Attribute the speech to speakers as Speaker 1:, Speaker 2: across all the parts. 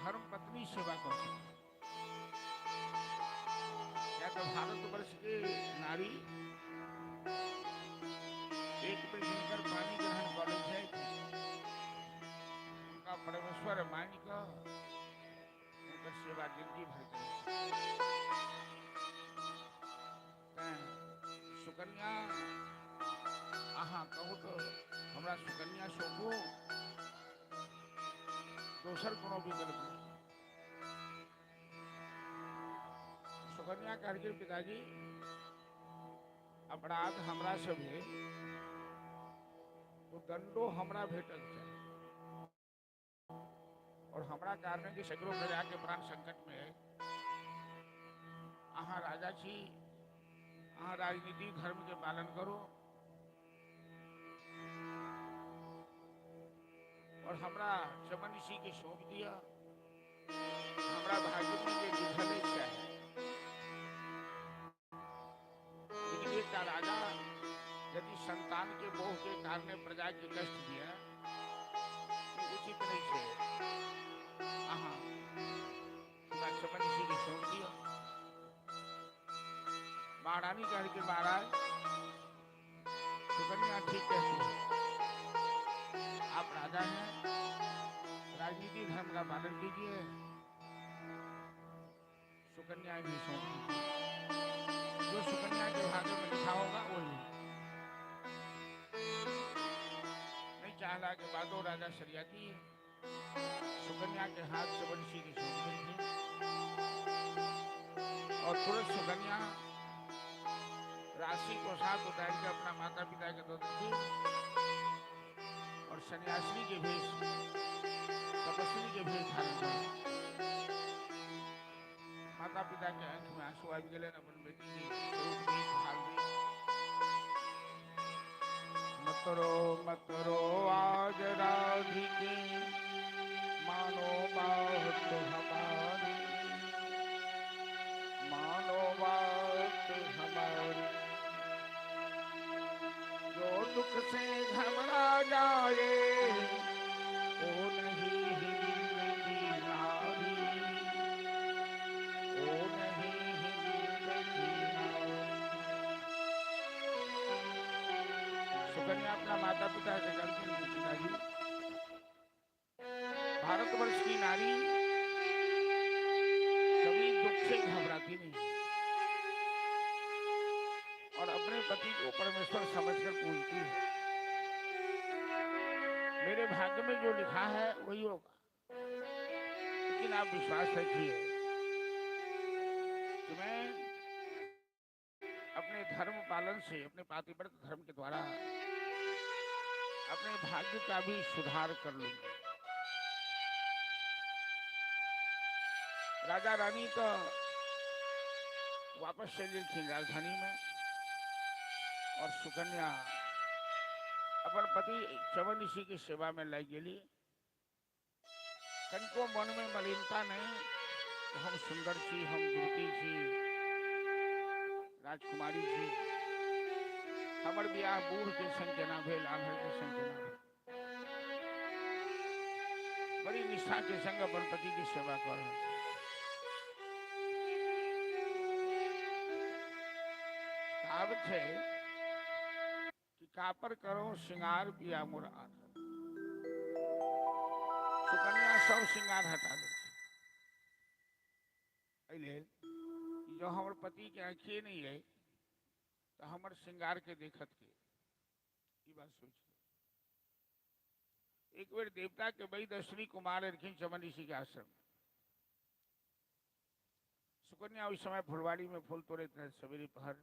Speaker 1: धर्म पत्नी सेवा कर सकै। या तो भारतवर्ष के नारी एक बेर जिनकर पानी ग्रहण करै छै, उनका परमेश्वर मान कऽ हुनकर सेवा जिंदगी भर करै छै। तैं सुकन्या अहाँ कहू तऽ हमरा सुकन्या सौंपू, दोसर कोनो विकल्प नहीं। सुकन्या कहलखिन पिताजी, अपराध हमरा से भेल तो दंडो हमरा भेटल चाही, और हमरा कारण के सैकड़ों प्रजा के प्राण संकट में है। अहाँ राजा छी, अहाँ राजनीति धर्म के पालन करू और हमरा चमन ऋषि के सौंप दिया, हमरा भाग्य के लिखल चाहे। लेकिन एकटा राजा यदि संतान के मोह के कारण प्रजा के कष्ट दिया, उचित नहीं है। अहाँ हमरा चमन ऋषि के सौंप दिया। महारानी कह के महाराज सुकन्या ठीक कहती है, आप राजा हैं, राजनीति धर्म का पालन कीजिए, सुकन्या भी सौंप दीजिए। जो सुकन्या के भाग्य में लिखा होगा वही। नहीं चाहला के बादो राजा शरियाती सुकन्या के हाथ से वंशी की सौंप दी और तुरंत सुकन्या राशि को साथ उतार के अपना माता पिता के दो दी और सन्यासिनी के भेष, तपस्विनी के भेष धारण कर माता पिता के आंख में आंसू आबि गेलै। अपन बेटी के स्वरूप देख हाल देख मत रो आज राधिके, मानो बात हमारी, मानो बात हमारी। जो दुख से घबरा जाए वो नहीं वीर की नारी, वो नहीं वीर की नारी। सुकन्या अपना माता पिता से कहती पिताजी, भारतवर्ष की नारी कभी दुख से घबराती नहीं और अपने पति को परमेश्वर समझकर पूजती है। मेरे भाग्य में जो लिखा है वही होगा, लेकिन आप विश्वास रखिए कि मैं अपने धर्म पालन से, अपने पातिव्रत धर्म के द्वारा अपने भाग्य का भी सुधार कर लूंगी। राजा रानी तो वापस चली थी राजधानी में और सुकन्या अपन पति च्यवन ऋषि की सेवा में लग गई। कनको मन में मलिनता नहीं तो हम सुंदर छी, हम युवती छी, राजकुमारी छी, हमर बियाह बूढ़ के संग केना भेल, आन्हर के संग केना भेल। बड़ी निष्ठा के संग अपन पति की सेवा कर रहल। कहावत है कि कापर करो श्रृंगार पिया मोर आन्हर। सुकन्या सब श्रृंगार हटा दे एहि जो हमर पति के आँखिए नहीं है तो हमर श्रृंगार के देखत के ई बात सोच। एक बेर देवता के वैद्य अश्विनी कुमार एलखिन चमन ऋषि के आश्रम में। सुकन्या उस समय फुलवाड़ी में फूल तोड़े रहे सवेरे पहर।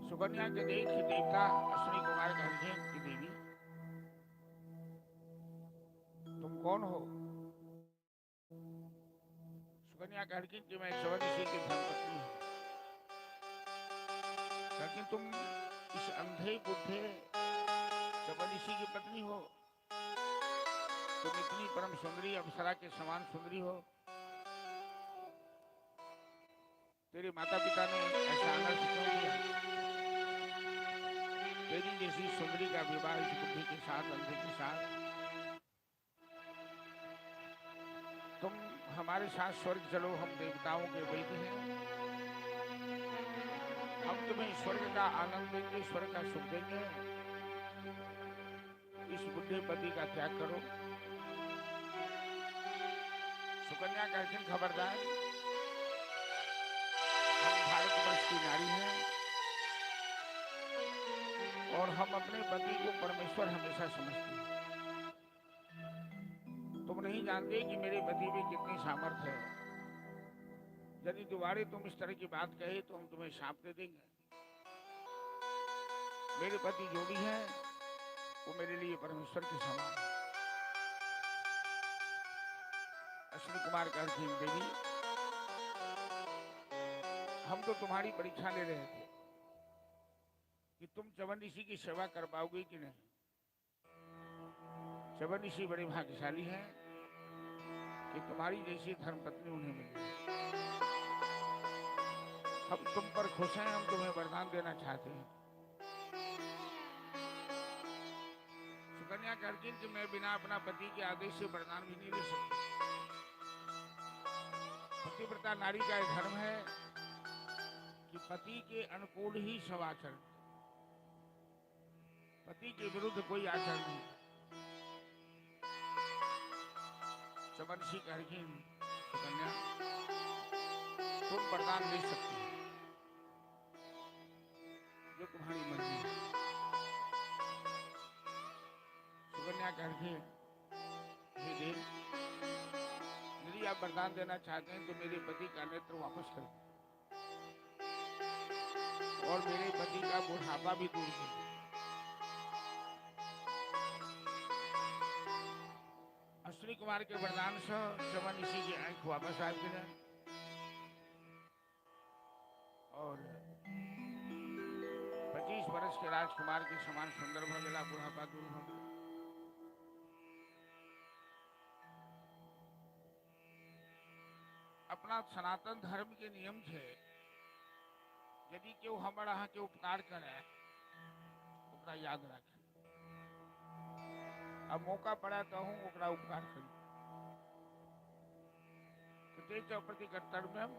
Speaker 1: सुकन्या के देख देवता अश्विनी कुमार कहलखिन कि देवी तुम कौन हो? सुकन्या कहलखिन कि मैं च्यवन ऋषि की धर्मपत्नी हूँ। कहलखिन तुम इस अंधे बुढ़े च्यवन ऋषि की पत्नी हो, तुम इतनी परम सुंदरी अप्सरा के समान सुंदरी हो, तेरे माता पिता ने ऐसा अनर्थ क्यों किया? तेरी जैसी सुंदरी का विवाह इस बुद्धि के साथ, अंधे के साथ हमारे साथ स्वर्ग चलो, हम देवताओं के वैद्य हैं, हम तुम्हें स्वर्ग का आनंद देंगे, स्वर्ग का सुख देंगे। इस बुढ़े पति का त्याग करो। सुकन्या कहती खबरदार, हम भारतवर्ष की नारी हैं और हम अपने पति को परमेश्वर हमेशा समझते हैं। तुम नहीं जानते कि मेरे पति में कितनी सामर्थ्य है। यदि दोबारे तुम इस तरह की बात कहे तो हम तुम्हें शाप दे देंगे। मेरे पति जो भी है वो मेरे लिए परमेश्वर के समान है। अश्विनी कुमार कहती देवी, हम तो तुम्हारी परीक्षा ले रहे थे कि तुम च्यवन ऋषि की सेवा कर पाओगे कि नहीं। च्यवन ऋषि बड़े भाग्यशाली हैं कि तुम्हारी जैसी धर्मपत्नी उन्हें मिली। हम तुम पर खुश हैं, हम तुम्हें वरदान देना चाहते हैं। सुकन्या कहती कि मैं बिना अपना पति के आदेश से वरदान भी नहीं ले सकती। पतिव्रता नारी का धर्म है कि पति के अनुकूल ही सब आचरण, पति के विरुद्ध कोई आचरण नहीं। च्यवन ऋषि कहलखिन सुकन्या, तुम वरदान ले सकती हो जो तुम्हारी मर्जी है। सुकन्या कहलखिन हे देव, यदि आप वरदान देना चाहते हैं तो मेरे पति का नेत्र वापस कर दो और मेरे पति का बुढ़ापा भी दूर कर दो। अश्विनी कुमार के वरदान से च्यवन ऋषि की आंख वापस आ गई और 25 वर्ष के राजकुमार के समान सुंदर हो गया, बुढ़ापा दूर हो गया। अपना सनातन धर्म के नियम है, यदि क्यों हमारा अहाँ के उपकार करे ओकरा याद रखे। अब मौका पड़ा तो हूं ओकरा उपकार करी। प्रति कर्तव्यम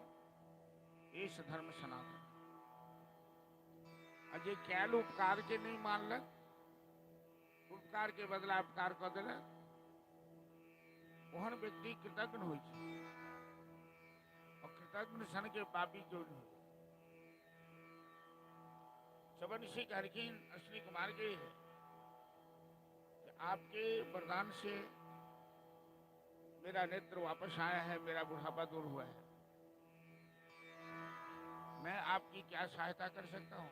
Speaker 1: एष धर्म सनातन। अजय कैल उपकार के नहीं मानलक, उपकार के बदला उपकार कर दिलक, ओहन व्यक्ति कृतज्ञ होइ छै और कृतज्ञ सन के पापी क्यों नहीं। च्यवन ऋषि कहलखिन अश्विनी कुमार के आपके वरदान से मेरा नेत्र वापस आया है, मेरा बुढ़ापा दूर हुआ है, मैं आपकी क्या सहायता कर सकता हूं?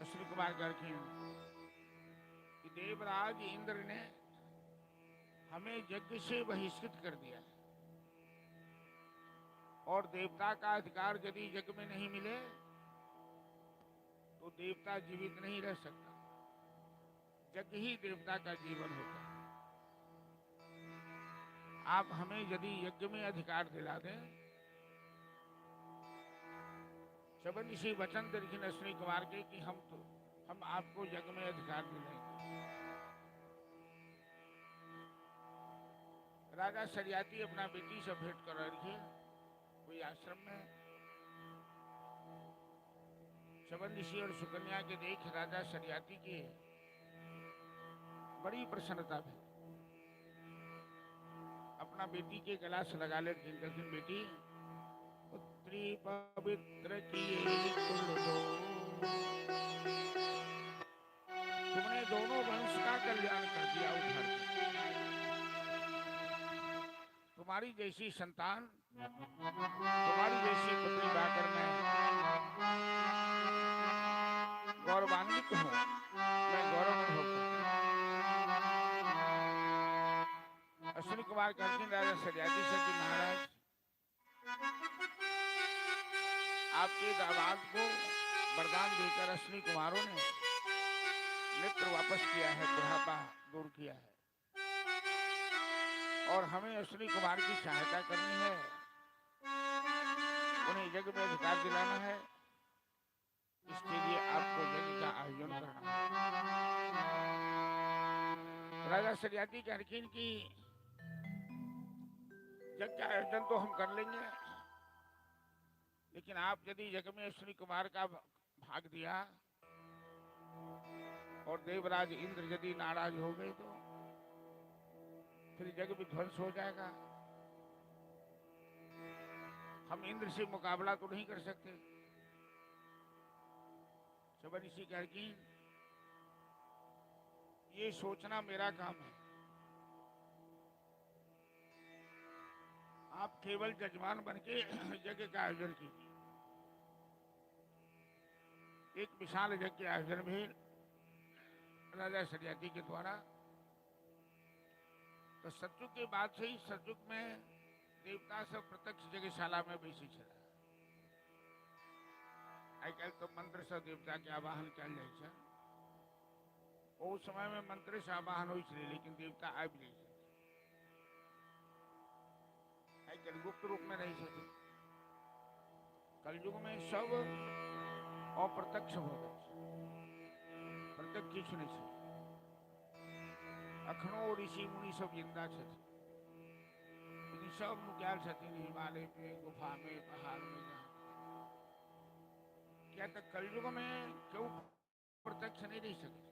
Speaker 1: अश्विनी कुमार कहलखिन कि देवराज इंद्र ने हमें यज्ञ से बहिष्कृत कर दिया है और देवता का अधिकार यदि यज्ञ में नहीं मिले तो देवता जीवित नहीं रह सकता। यज्ञ ही देवता का जीवन होता है। आप हमें यदि यज्ञ में अधिकार दिला दें। च्यवन ऋषि वचन देलखिन अश्विनी कुमार के कि हम आपको यज्ञ में अधिकार दिलाएंगे। राजा शर्याति अपना बेटी से भेंट कर रहे कोई आश्रम में। च्यवन ऋषि और सुकन्या के देख राजा शर्याति की बड़ी प्रसन्नता भी। अपना बेटी के गला से लगा ले, कहलखिन बेटी पुत्री पवित्र किए कुल दो, तुमने दोनों वंश का कल्याण कर दिया उधर। तुम्हारी जैसी संतान, तुम्हारी जैसी पुत्री पाकर मैं गौरवान्वित हूँ, मैं गौरव अनुभव करता हूँ। अश्विनी कुमार कहते राजा शर्याति से कि महाराज, आपके दामाद को वरदान देकर अश्विनी कुमारों ने नेत्र वापस किया है, बुढ़ापा दूर किया है और हमें अश्विनी कुमार की सहायता करनी है, उन्हें यज्ञ में अधिकार दिलाना है। इसके लिए आपको यज्ञ का आयोजन करना है। राजा शर्याति कहलखिन कि यज्ञ का आयोजन तो हम कर लेंगे, लेकिन आप यदि यज्ञ में अश्विनी कुमार का भाग दिया और देवराज इंद्र यदि नाराज हो गए तो फिर यज्ञ विध्वंस हो जाएगा। हम इंद्र से मुकाबला तो नहीं कर सकते। च्यवन ऋषि कहलखिन ये सोचना मेरा काम है, आप केवल जजमान बनके यज्ञ का आयोजन कीजिए। एक विशाल यज्ञ के आयोजन भी राजा शर्याति के द्वारा। तो सतयुग के बाद से ही सतयुग में देवता सब प्रत्यक्ष यज्ञशाला में बैसी छला। आइ काल्हि तो मंत्र से देवता के आवाहन कयल जाइ छै। ओ समय में मंत्र से आवाहन होइ छलै, लेकिन देवता आबि जाइ छथिन। आइ काल्हि गुप्त रूप में रहै छथिन। कलयुग में सब अप्रत्यक्ष भऽ गेल छै, प्रत्यक्ष किछु नहि छै। अखनो ऋषि मुनि सब जिंदा छथिन, लेकिन सब नुकायल छथिन हिमालय पे, गुफा में, पहाड़ में। जहाँ क्या तो कलयुग में क्यों प्रत्यक्ष नहीं रह सके।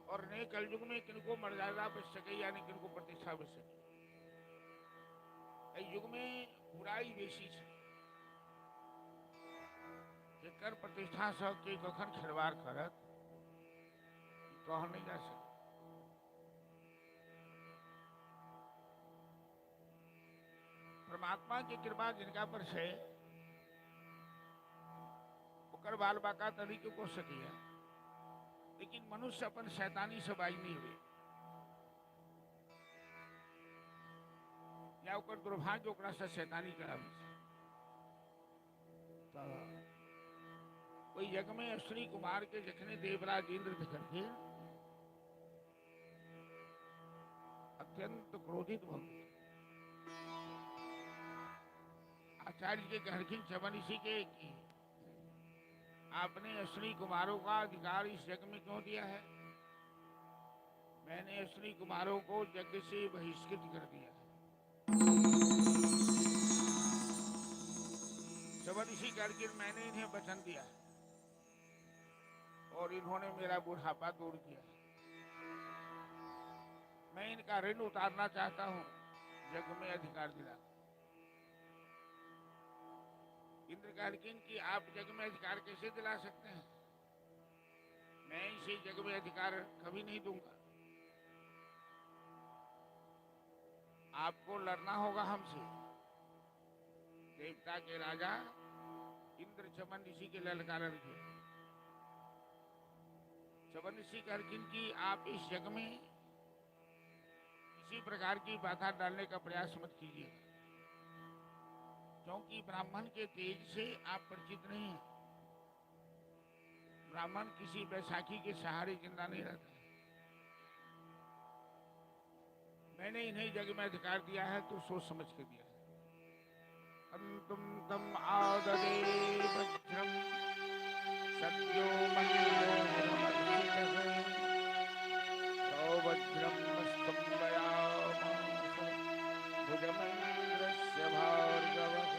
Speaker 1: और नए कलयुग में किनको मर्यादा बच सके या नहीं किनको प्रतिष्ठा बच सके। युग में बुराई बेसी छै, जेकर प्रतिष्ठा से के कखन खिलवाड़ करत कहल नहीं जा सके। परमात्मा के कृपा जिनका पर छै ओकर बाल बाका तो नहीं क्यों कर सकिया, लेकिन मनुष्य अपन शैतानी से बाज नहीं हुए या ओकर दुर्भाग्य ओकरा से शैतानी कराबै छै। तो ओहि यज्ञ में अश्विनी कुमार के जखने देवराज इंद्र देखलखिन अत्यंत क्रोधित भऽ गेल। आचार्य के कहलखिन च्यवन ऋषि के कि आपने अश्विनी कुमारों का अधिकार इस यज्ञ में क्यों दिया है? मैंने अश्विनी कुमारों को यज्ञ से बहिष्कृत कर दिया है। च्यवन ऋषि कहलखिन मैंने इन्हें वचन दिया है और इन्होंने मेरा बुढ़ापा दूर किया है। मैं इनका ऋण उतारना चाहता हूं, यज्ञ में अधिकार दिला। इंद्र कहलखिन कि आप यज्ञ में अधिकार कैसे दिला सकते हैं? मैं इसे यज्ञ में अधिकार कभी नहीं दूंगा। आपको लड़ना होगा हमसे। देवता के राजा इंद्र च्यवन ऋषि के ललकार रखे। च्यवन ऋषि कहलखिन कि आप इस यज्ञ में किसी प्रकार की बाधा डालने का प्रयास मत कीजिए, क्योंकि ब्राह्मण के तेज से आप परिचित नहीं हैं। ब्राह्मण किसी बैसाखी के सहारे जिंदा नहीं रहता। मैंने इन्हें यज्ञ में अधिकार दिया है तो सोच समझ के दिया है। अंतुम तम आददे वज्रम सत्यो मन्यो सौवज्रम स्तंभयामास भुजमेन्द्रस्य भार्गवः।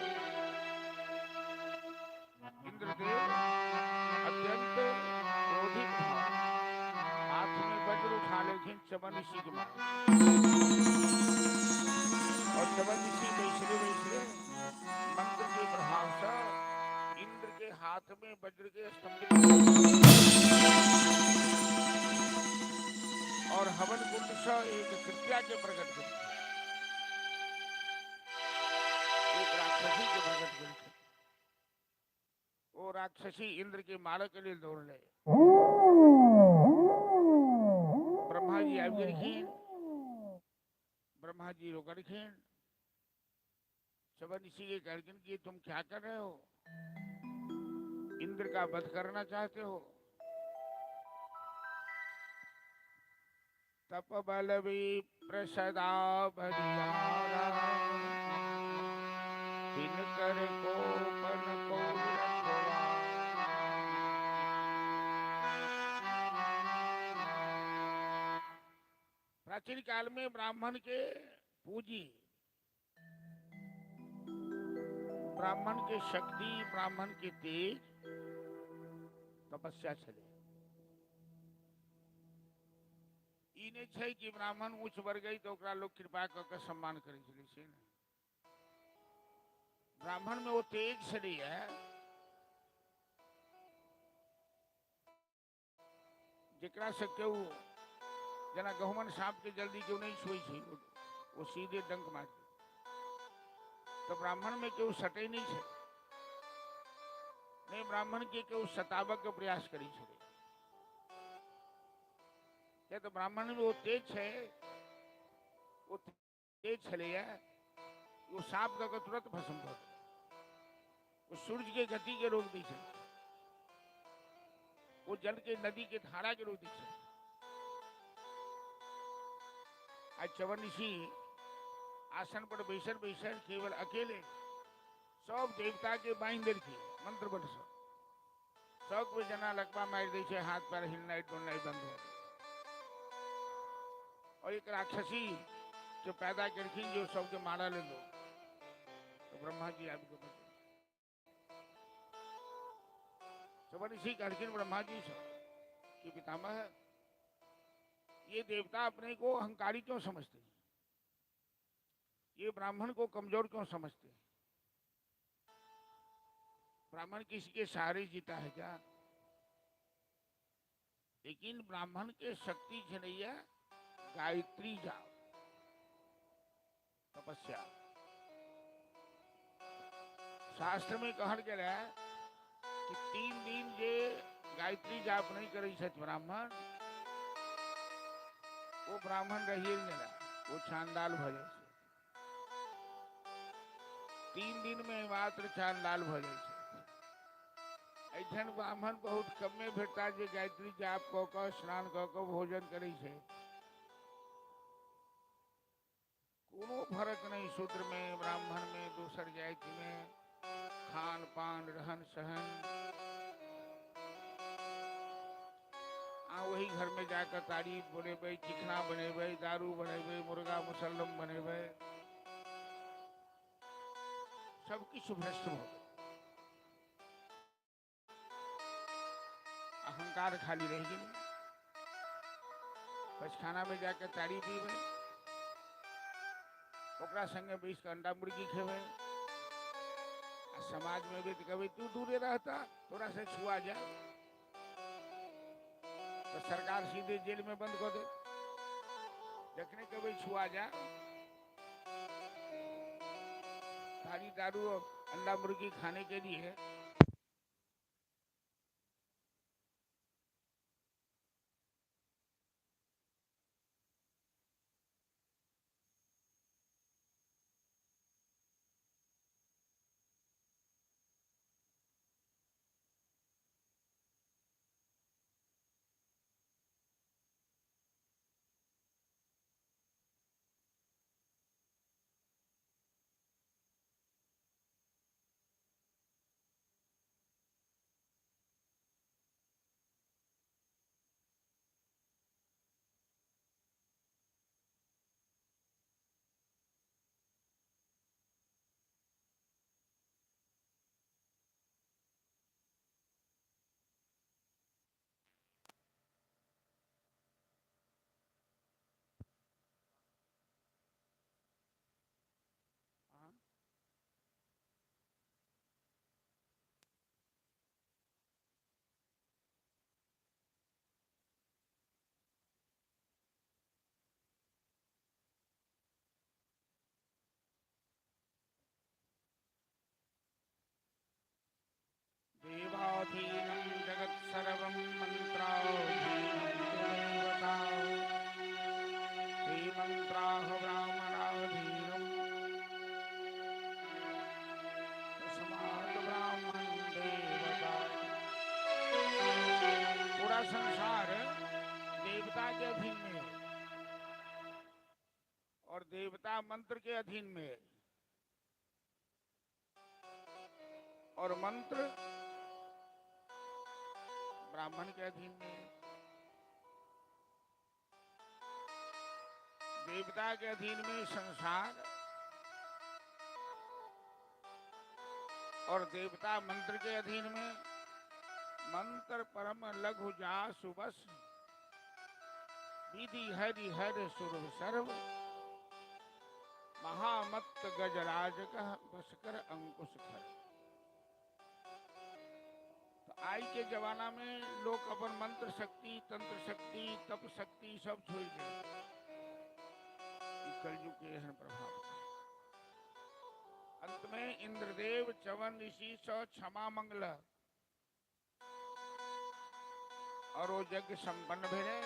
Speaker 1: इंद्रदेव अत्यंत क्रोधित हुआ, हाथ में वज्र उठा लेकिन च्यवन ऋषि के मारे। और च्यवन ऋषि बैसरे बैसरे मंत्र के प्रभाव से इंद्र के हाथ में वज्र के स्तंभित और हवन कुंड से एक कृत्या के प्रकट कर, एक राक्षसी के प्रकट कर। वो राक्षसी इंद्र के मारे के लिए दौड़ ले। ब्रह्मा जी आबि गेलखिन, ब्रह्मा जी रोकलखिन। च्यवन ऋषि के कहलखिन कि तुम क्या कर रहे हो? इंद्र का वध करना चाहते हो? तप बल प्रसदा भरियारा, तिनकर कोपन को रखवा। प्राचीन काल में ब्राह्मण के पूंजी, ब्राह्मण के शक्ति, ब्राह्मण के तेज तपस्या छलै। ई नहि छै कि ब्राह्मण उच्च वर्ग अइ तऽ ओकरा लोक कृपा कऽ के सम्मान करै छलै, से नहि। ब्राह्मण में ओ तेज छलैया जेकरा से केओ, जेना गहुमन साँप के जल्दी केओ नहि छुए छै, ओ सीधे डंक मारि दै। तऽ ब्राह्मण में केओ सटै नहि छै, नहि ब्राह्मण के केओ सताबऽ के प्रयास करै छलै। किया तऽ ब्राह्मण में ओ तेज छै, ओ तेज छलैया, ओ साँप दऽ कऽ तुरंत भस्म भऽ गेलै। ओ सूर्य के गति के रोक दै छलै, ओ जल के नदी के धारा के रोक दै छलै। आज च्यवन ऋषि आसन पर बैसल बैसल केवल अकेले सब देवता के बांधि देलखिन मंत्र बल से। सब कोई जना लकवा मारि दै छै, हाथ पैर हिलनाइ डुलनाइ बंद भऽ गेल। और एक राक्षसी जो पैदा केलखिन जो सबके मारऽ लेल, तो ब्रह्मा जी आबि कऽ बजल। च्यवन ऋषि कहलखिन ब्रह्मा जी से कि पितामह, ये देवता अपने को अहंकारी क्यों समझते हैं, ये ब्राह्मण को कमजोर क्यों समझते हैं? ब्राह्मण किसी के सहारे जीता है क्या? लेकिन ब्राह्मण के शक्ति छलैया गायत्री जाप, तपस्या। शास्त्र में कहल गेल है कि 3 दिन जे गायत्री जाप नहीं करै छथि ब्राह्मण, वो ब्राह्मण रहिए नहीं, वो चांडाल भऽ जाइ छै। 3 दिन में मात्र चांडाल भऽ जाइ छै। एहन ब्राह्मण बहुत कमे भेटता जे गायत्री जाप कऽ कऽ स्नान कऽ कऽ भोजन करै छै। कोनो फर्क नहीं शूद्र में ब्राह्मण में दोसर जाति में, खान पान रहन सहन। आ वही घर में जाकर तारी बनेबै, चिकना बनेबै, दारू बनेबै, मुर्गा मुसल्लम बनेबै, सब किछु भ्रष्ट भऽ गेल। अहंकार खाली रहि गेलै। पचखाना में जाकर तारी पीबै, ओकरा संगे बैस कऽ अंडा मुर्गी खेबै, आ समाज में भी कहबै तू दूरे रहता, तोरा से छुआ जाए तो सरकार सीधे जेल में बंद कर दे। जखने कहबै छुआ जा, तारी दारू और अंडा मुर्गी खाने के लिए देवाधीनं जगत्सर्वं मंत्राधीनं देवता, ते मंत्राः ब्राह्मणाधीनं तस्मात् ब्राह्मण देवता। पूरा संसार देवता के अधीन में है और देवता मंत्र के अधीन में है और मंत्र ब्राह्मण के अधीन में है। देवता के अधीन में संसार और देवता मंत्र के अधीन में। मंत्र परम लघु जा सुबस, विधि हरि हर सुर सर्व, महामत्त गजराज कह बसकर अंकुश खर। तो आई के जमाना में लोग अपन मंत्र शक्ति, तंत्र शक्ति, तप शक्ति सब छोड़ गए। कलयुग के एहन प्रभाव। अंत में इंद्रदेव चवन ऋषि स क्षमा मंगल और वो यज्ञ संपन्न भेले।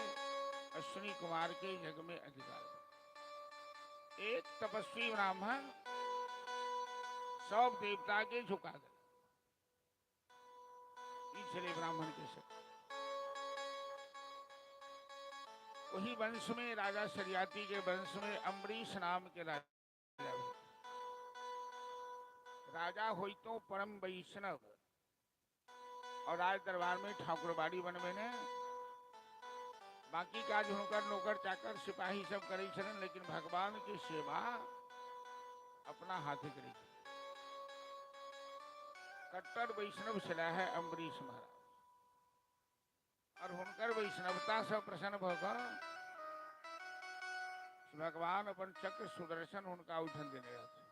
Speaker 1: अश्विनी कुमार के यज्ञ में अधिकार। एक तपस्वी ब्राह्मण सब देवता के झुका दे छले ब्राह्मण के शक्ति। वही वंश में राजा शर्याति के वंश में अम्बरीश नाम के राजा। राजा होई तो परम वैष्णव और राज दरबार में ठाकुरबाड़ी बनबे ने बाकी काज हुनकर नौकर चाकर सिपाही सब करै छलन, लेकिन भगवान की सेवा अपना हाथे करै छलन। कट्टर वैष्णव छला है अम्बरीश महाराज और हुनकर वैष्णवता से प्रसन्न भऽ कऽ भगवान अपन चक्र सुदर्शन हुनका उठन देने रहथिन।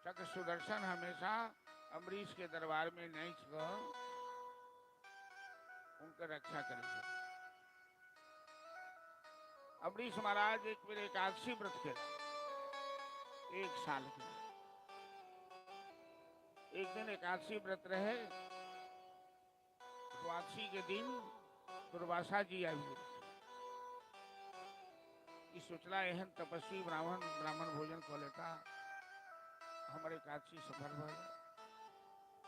Speaker 1: चक्र सुदर्शन हमेशा अम्बरीश के दरबार में नाचि कऽ हुनकर रक्षा करै छथिन। अम्बरीश महाराज एक बेर एकादशी व्रत केलक, एक साल के लिए। एक दिन एकादशी व्रत रहे, द्वादशी के दिन दुर्वासा जी आबि गेलखिन। ई सोचला एहन तपस्वी ब्राह्मण ब्राह्मण भोजन कऽ लेता, हमर एकादशी सफल भऽ जायत।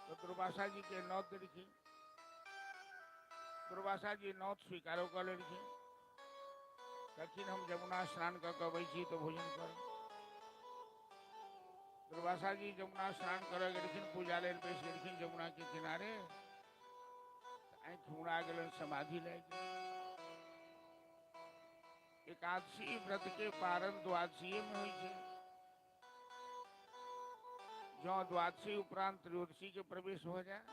Speaker 1: तो दुर्वासा जी के नौत देलखिन। दुर्वासा जी नौत स्वीकारो कऽ लेलखिन। कहलखिन हम जमुना स्नान कऽ के अबै छी तो भोजन करब। दुर्वासा जी जमुना स्नान करऽ गेलखिन, पूजा लेल बैस गेलखिन जमुना के किनारे। आँखि मुड़ा गेलनि, समाधि लागि गेल। एकादशी व्रत के पारण द्वादशीये में होइ छै। जँ द्वादशी उपरांत त्रयोदशी के प्रवेश हो जाए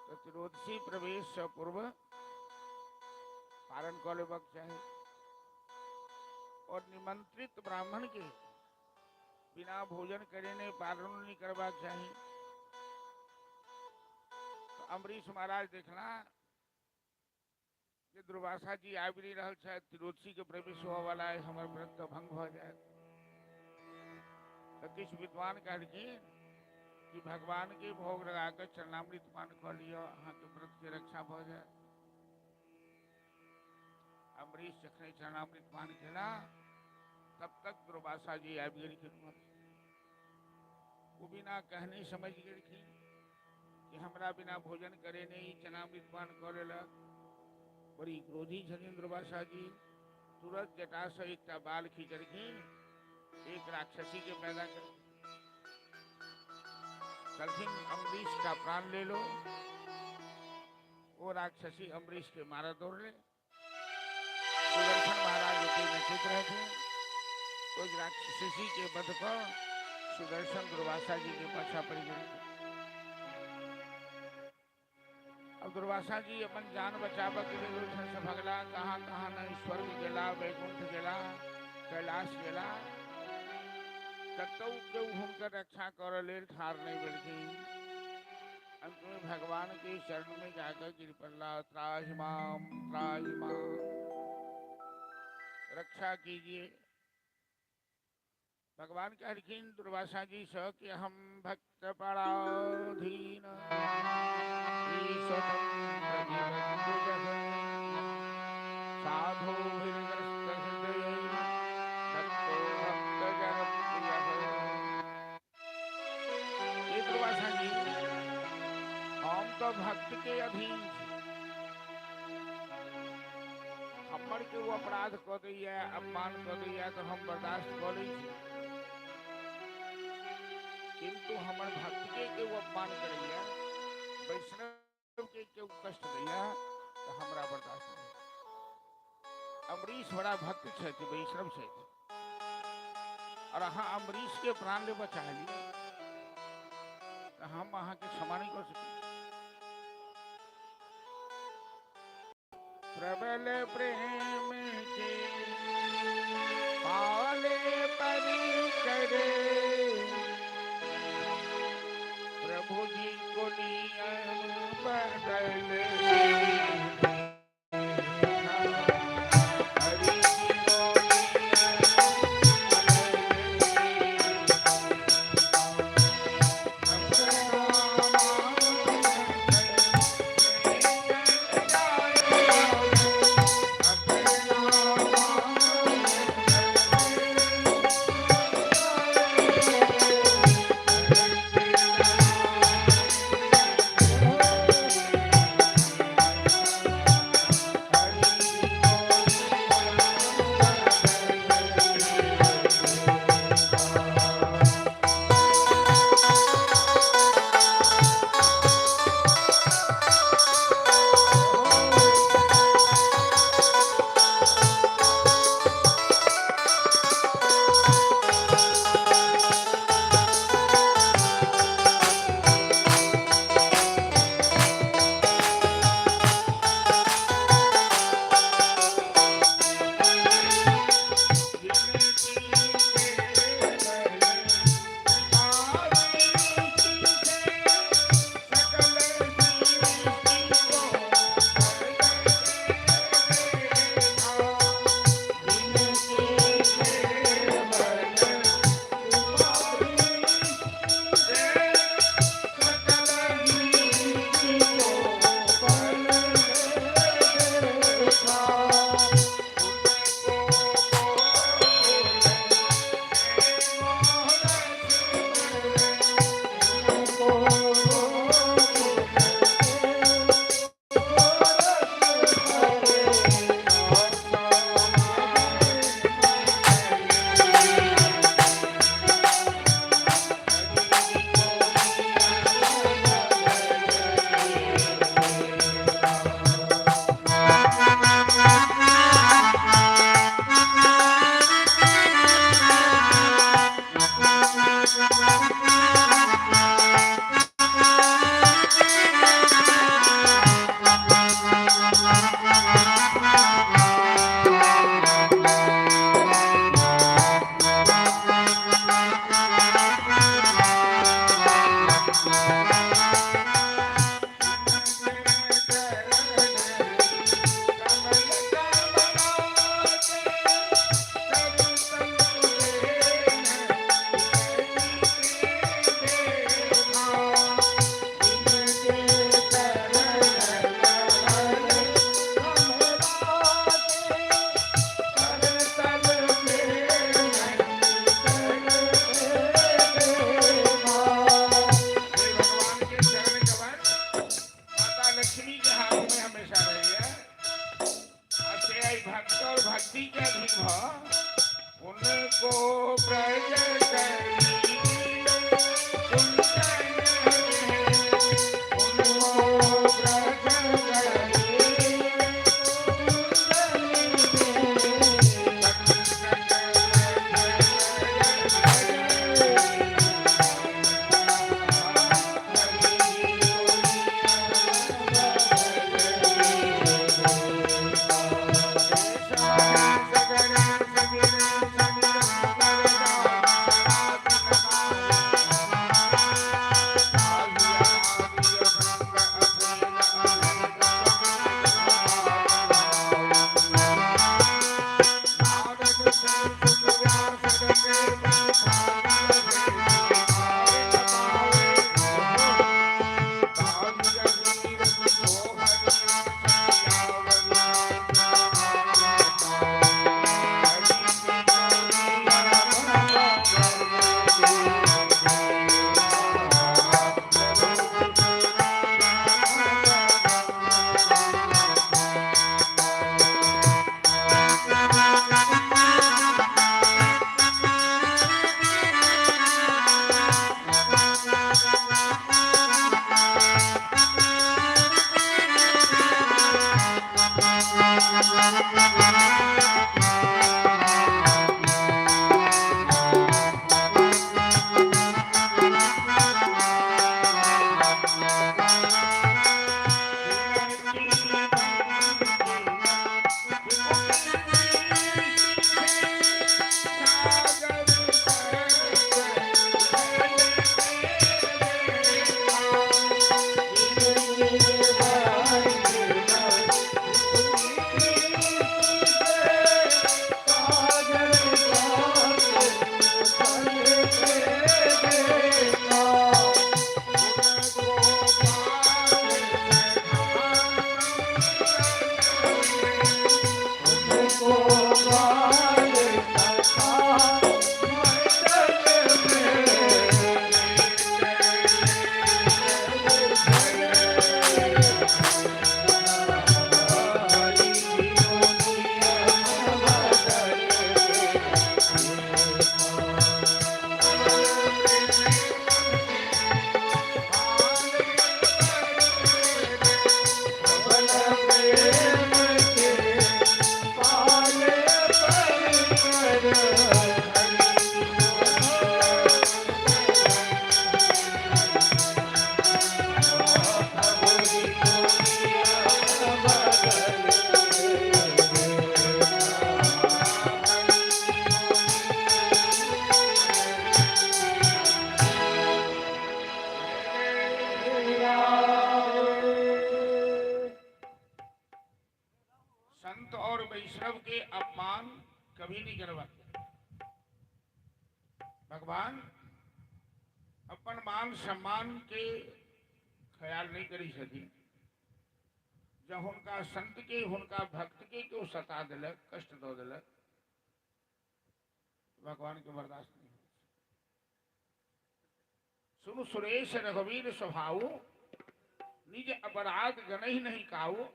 Speaker 1: तो त्रयोदशी प्रवेश से पूर्व पारण कऽ लेबाक चाही। और निमंत्रित ब्राह्मण के बिना भोजन करेने पारण नहीं करबाक चाही। तो अम्बरीश महाराज देखला जे दुर्वासा जी आबि नहि रहल छथि, त्रयोदशी के प्रवेश होबऽ वाला है, हमर व्रत तऽ भंग भऽ जायत। तऽ किछु विद्वान कहलखिन कि भगवान के भोग लगा कऽ चरणामृत पान कऽ लिअ, अहाँके व्रत के रक्षा भऽ जायत। अम्बरीश जखने चरणामृत पान केला तब तक दुर्वासा जी आबि गेलखिन। ओ बिना कहने समझ गेलखिन कि हमरा बिना भोजन करे नहीं चरणामृत पान कऽ लेलक। बड़ी क्रोधी छथिन दुर्वासा जी। तुरंत जटा से एकटा बाल खींचलखिन, एक राक्षसी के पैदा कर कहलखिन अम्बरीश का प्राण ले लो। वो राक्षसी अम्बरीश के मारा दौड़ले। सुदर्शन महाराज ओतै नचैत रहथिन। ओहि राक्षसी के वध कऽ सुदर्शन दुर्वासा जी के पाछा पड़ि गेलखिन। अब दुर्वासा जी अपन जान बचाबऽ के लेल ओहिठाम से भगला, कहाँ कहाँ नहीं स्वर्ग गेला, वैकुंठ गेला, कैलाश गेला, कतौ केओ हुनकर रक्षा करऽ लेल ठाढ़ नहि भेलखिन। अंत में भगवान के शरण में जाकर गिर पड़ला, त्राहि माम त्राहि माम, रक्षा कीजिए। भगवान कहलखिन दुर्वासा जी से कि हम भक्त पराधीन साधु हृदय भक्तो भक्त जन प्रिय। दुर्वासा जी हम तो भक्त के अधीन छी, हमर के वो अपराध कऽ दैया, अपमान कऽ दैया तो हम बर्दाश्त कऽ लै छी, किंतु हमर भक्त के केओ अपमान करैया, वैष्णव के केओ कष्ट दैया तो हमरा बर्दाश्त नहीं। अम्बरीश बड़ा भक्त छथि, वैष्णव छथि, और अहाँ अम्बरीश के प्राण लेबऽ चाहली तऽ हम अहाँके क्षमा नहि कऽ सकी। प्रबल प्रेम के पाले परिकरे, प्रभु जी को नियम बदल। हरि जी को भगवान के चरण कमल माता लक्ष्मी के हाथ में हमेशा रही है। से भक्त और भक्ति के अधीन भ उनको ब्रज करी कुंजन में, उनको ब्रज करी कुंजन में। संत और वैष्णव के अपमान कभी नहीं करवाते। भगवान अपन मान सम्मान के ख्याल नहीं करी सकी। जब हुनका संत के हुनका भक्त के क्यों सता दिलक, कष्ट दो दिलक, भगवान के बर्दाश्त नहीं। सुनु सुरेश रघुवीर स्वभाव, निज अपराध गणहि नहीं काऊ,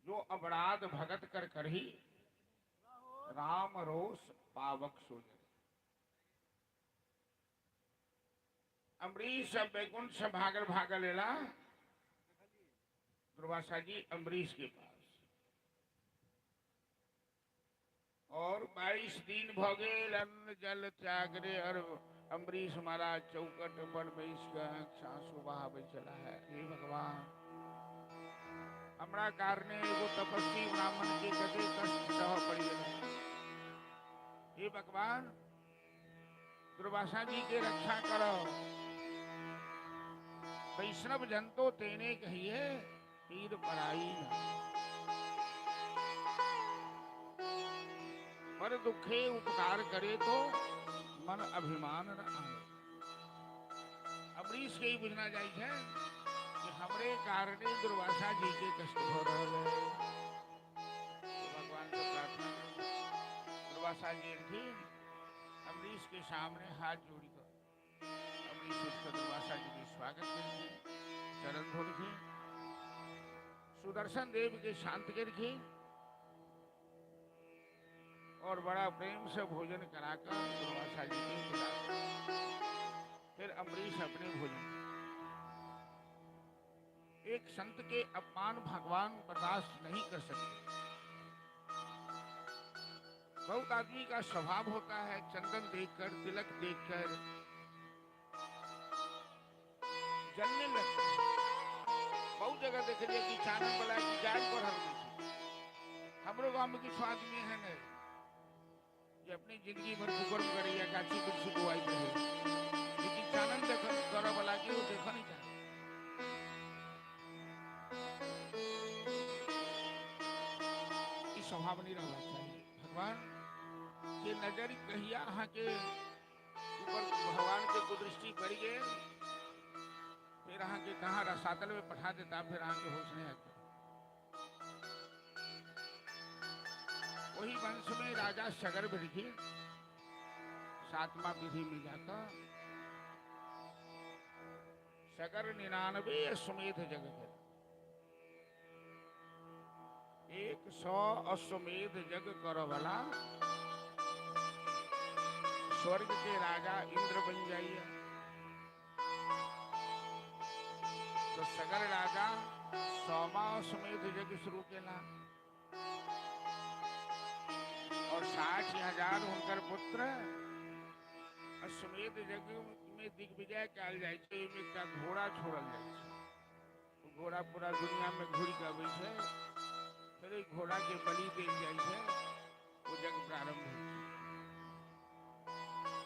Speaker 1: जो अपराध भगत कर करही, राम रोष पावक सोजरे। अम्बरीश सब वैकुंठ से भागल भागल एला दुर्वासा जी अम्बरीश के पास, और 22 दिन भ गेल अन्न जल त्यागरे, और अम्बरीश महाराज चौकट पर बैस के आंसू बहाबै छला है, हे भगवान हमरा कारणे एगो तपस्वी ब्राह्मण के कते कष्ट सह पड़ि गेल। हे भगवान दुर्वासा जी के रक्षा करो। वैष्णव जन तो तेने कहिए पीर पराई, पर दुखे उपकार करे तो मन अभिमान न आए। अम्बरीश के ही बुझना जाइ छै कि हमरे कारणे दुर्वासा जी के कष्ट हो रहा है। तो भगवान से प्रार्थना करी, दुर्वासा जी एलखिन, अम्बरीश के सामने हाथ जोड़ी कर अम्बरीश उठकर दुर्वासा जी के स्वागत करेंगे, चरण धोलखिन, सुदर्शन देव के शांत करखिन और बड़ा प्रेम से भोजन कराकर दुर्वासा जी के खिला। फिर अम्बरीश अपने भोजन। एक संत के अपमान भगवान बर्दाश्त नहीं कर सकते। बहुत आदमी का स्वभाव होता है चंदन देखकर तिलक देखकर जलने लगता है। बहुत जगह देख लिया कि चानन वाला की जान पर हम हमरो गांव में किछु आदमी है ने जे अपनी जिंदगी भर कुकर्म करे या गाछी वृक्षी बुआई रहे, लेकिन चानन देख करे वाला के वो देख नहीं चाहे। ई स्वभाव नहीं रहना चाहिए। भगवान के नजर कहिया अहाँ के ऊपर भगवान के कुदृष्टि पड़ गए, फिर अहाँ के कहाँ रसातल में पठा देता, फिर अहाँ के होश नहीं आता। वही वंश में राजा सगर भेलखिन, सातवां पीढ़ी में जाकर सगर 99 अश्वमेध जग कर, 100 अश्वमेध जग कर वाला स्वर्ग के राजा इंद्र बन जाइए। तो सगर राजा 100वां अश्वमेध यज्ञ शुरू केला और 60,000 उनकर पुत्र अश्वमेध यज्ञ में दिग्विजय कयल जाइ छै, ओहिमे एकटा घोड़ा छोड़ल जाइ छै। ओ घोड़ा पूरा दुनिया में घुरि के अबै छै, फेर ओहि घोड़ा के बलि देल जाइ छै, ओ यज्ञ प्रारंभ होइ छै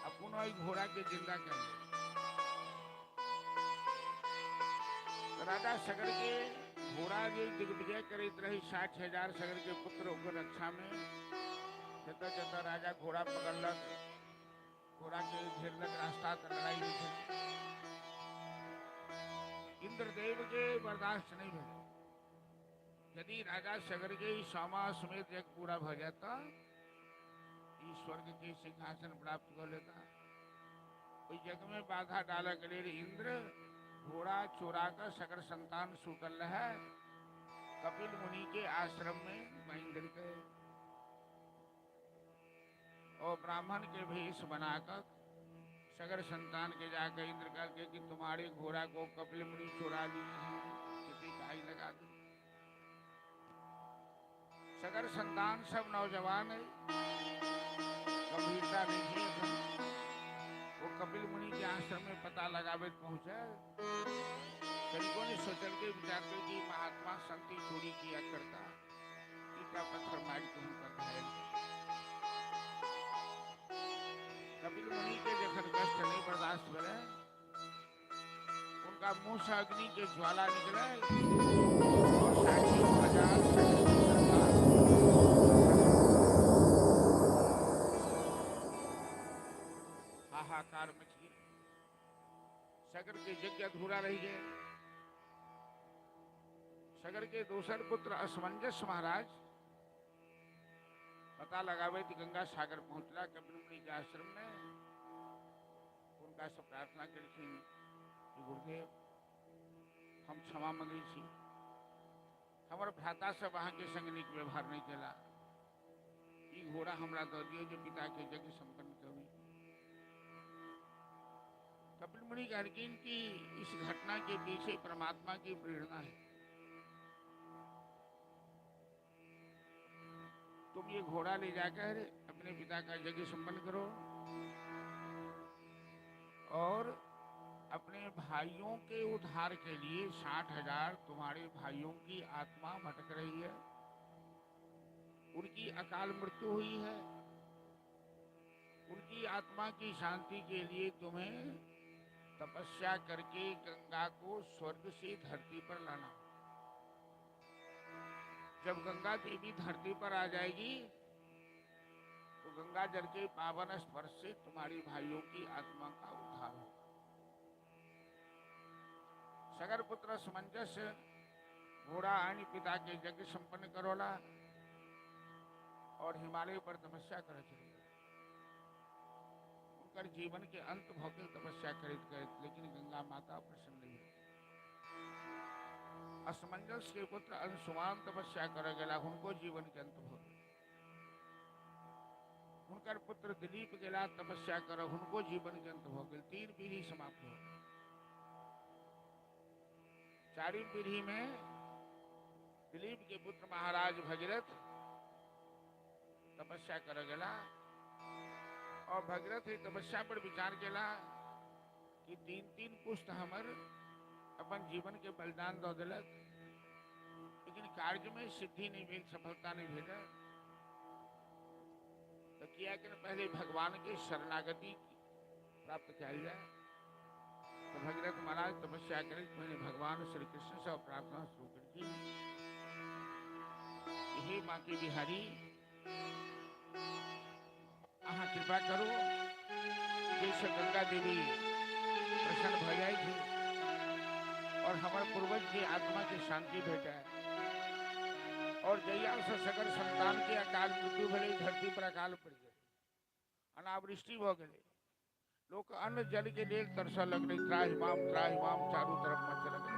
Speaker 1: आ पुनः ओहि घोड़ा के जिंदा कयल जाइ छै। राजा सगर के घोड़ा जे दिग्विजय करैत रही, 60,000 सगर के पुत्र ओकर रक्षा में जतऽ जतऽ राजा घोड़ा पकड़लक, घोड़ा के घेरलक रास्ता, तऽ लड़ाई होइ छै। इंद्रदेव के बर्दाश्त नहीं भेल। यदि राजा सगर के सामा समेत यज्ञ पूरा भऽ जाता, ई स्वर्ग के सिंहासन प्राप्त कर लेता। ओहि यज्ञ में बाधा डालऽ के लेल इंद्र घोड़ा चोरा कर सगर संतान सुतल रहे कपिल मुनि के आश्रम में बांधि देलकै और ब्राह्मण के भेष बनाकर सगर संतान के जाकर इंद्र कहलकै कि तुम्हारे घोड़ा को कपिल मुनि चुरा लिए हैं, किसी काई लगा दो। सगर संतान सब नौजवान है, गंभीरता नहीं है। वो कपिल मुनि के आश्रम में पता लगावे पहुंचे, कनिको ने सोचल के विचार के कि महात्मा संति चोरी किया करता, ईटा पत्थर मार के उनका घायल। कपिल मुनि के जखन कष्ट नहीं बर्दाश्त भेलै, उनका मुंह से अग्नि के ज्वाला निकले और 60,000 संतान हाहाकार मच गई। सगर के यज्ञ अधूरा रह गए। सगर के दोसर पुत्र असमंजस महाराज पता लगावे तो गंगा सागर पहुंचला कपिल मुनि के आश्रम में। उनका से प्रार्थना केलखिन कि गुरुदेव हम क्षमा मंगै छी, हमर भ्राता सब अहाँके संग नीक व्यवहार नहीं केला, ई घोड़ा हमरा दऽ दियौ जे पिता के यज्ञ संपन्न करी। कपिल मुनि कहलखिन कि इस घटना के पीछे परमात्मा की प्रेरणा है, तुम ये घोड़ा ले जाकर अपने पिता का यज्ञ संपन्न करो और अपने भाइयों के उद्धार के लिए 60,000 तुम्हारे भाइयों की आत्मा भटक रही है, उनकी अकाल मृत्यु हुई है, उनकी आत्मा की शांति के लिए तुम्हें तपस्या करके गंगा को स्वर्ग से धरती पर लाना। जब गंगा देवी धरती पर आ जाएगी तो गंगा जल के पावन स्पर्श से तुम्हारे भाइयों की आत्मा का उद्धार होगा। सगर पुत्र समंजस घोड़ा आनी पिता के यज्ञ संपन्न करोला और हिमालय पर तपस्या कर चले गए। उनकर जीवन के अंत भऽ गेल तपस्या करैत करैत, लेकिन गंगा माता प्रसन्न नहीं भेल। असमंजस के पुत्र अंशुमान तपस्या कर गेला, हुनको जीवन के अंत भऽ गेल। हुनकर पुत्र दिलीप गेला तपस्या कर, हुनको जीवन के अंत भऽ गेल। 3 पीढ़ी समाप्त हो गेल। 4वीं पीढ़ी में दिलीप के पुत्र महाराज भगीरथ तपस्या कर गेला और भगीरथ ही तपस्या पर विचार केला कि 3-3 पुष्ट हमर अपन जीवन के बलिदान दऽ देलक, लेकिन कार्य में सिद्धि नहीं भेल, सफलता नहीं भेटल, तो किया कि पहले भगवान के शरणागति प्राप्त कयल जाय। तो भगीरथ महाराज तपस्या करैत पहले भगवान श्री कृष्ण से प्रार्थना शुरू केलखिन, हे बांके बिहारी अहाँ कृपा करू जैसे गंगा देवी प्रसन्न भऽ जाइ छै और हमर पूर्वज के आत्मा के शांति भेटे और जहिया से सगर संतान के अकाल मृत्यु भेलै, धरती पर अकाल पड़ि गेलै, अनावृष्टि भऽ गेलै, लोक अन्न जल के लेल तरसऽ लगलै, त्राहिमाम त्राहिमाम चारू तरफ मचऽ लगलै।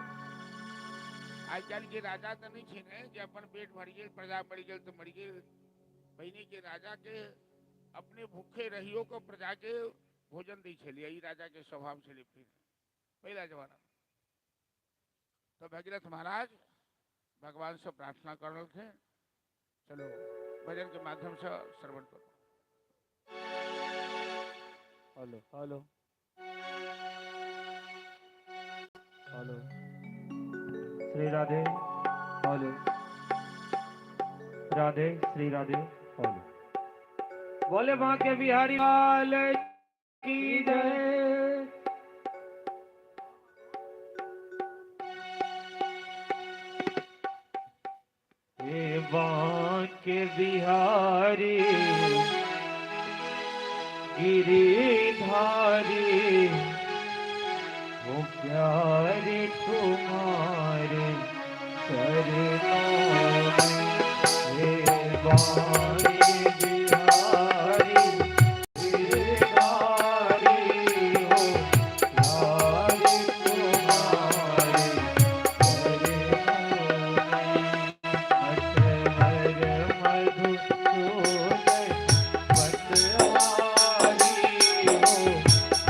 Speaker 1: आइ काल्हि के राजा तऽ नहि छै ने जे अपन पेट भरि गेल, प्रजा मरि गेल तऽ मरि गेल। पहिने के राजा के अपने भूखे रहियो के प्रजा के भोजन दै छलियै, ई राजा के स्वभाव छलै पहिला जमाना में। तो भगीरथ महाराज भगवान से प्रार्थना कर रहलखिन। चलो भजन के माध्यम से श्रवण करो।
Speaker 2: Hello hello. Hello Shri Radhe. Hello Radhe, Shri Radhe. Hello बोले बांके बिहारी लाल की जय। हे बांके बिहारी गिरिधारी, वो प्यारे तुम्हारे चरणों में। हे बांके बिहारी गिरिधारी, हो प्यारे तुम्हारे चरणों में। नटवर मधुसूदन बनवारी, हो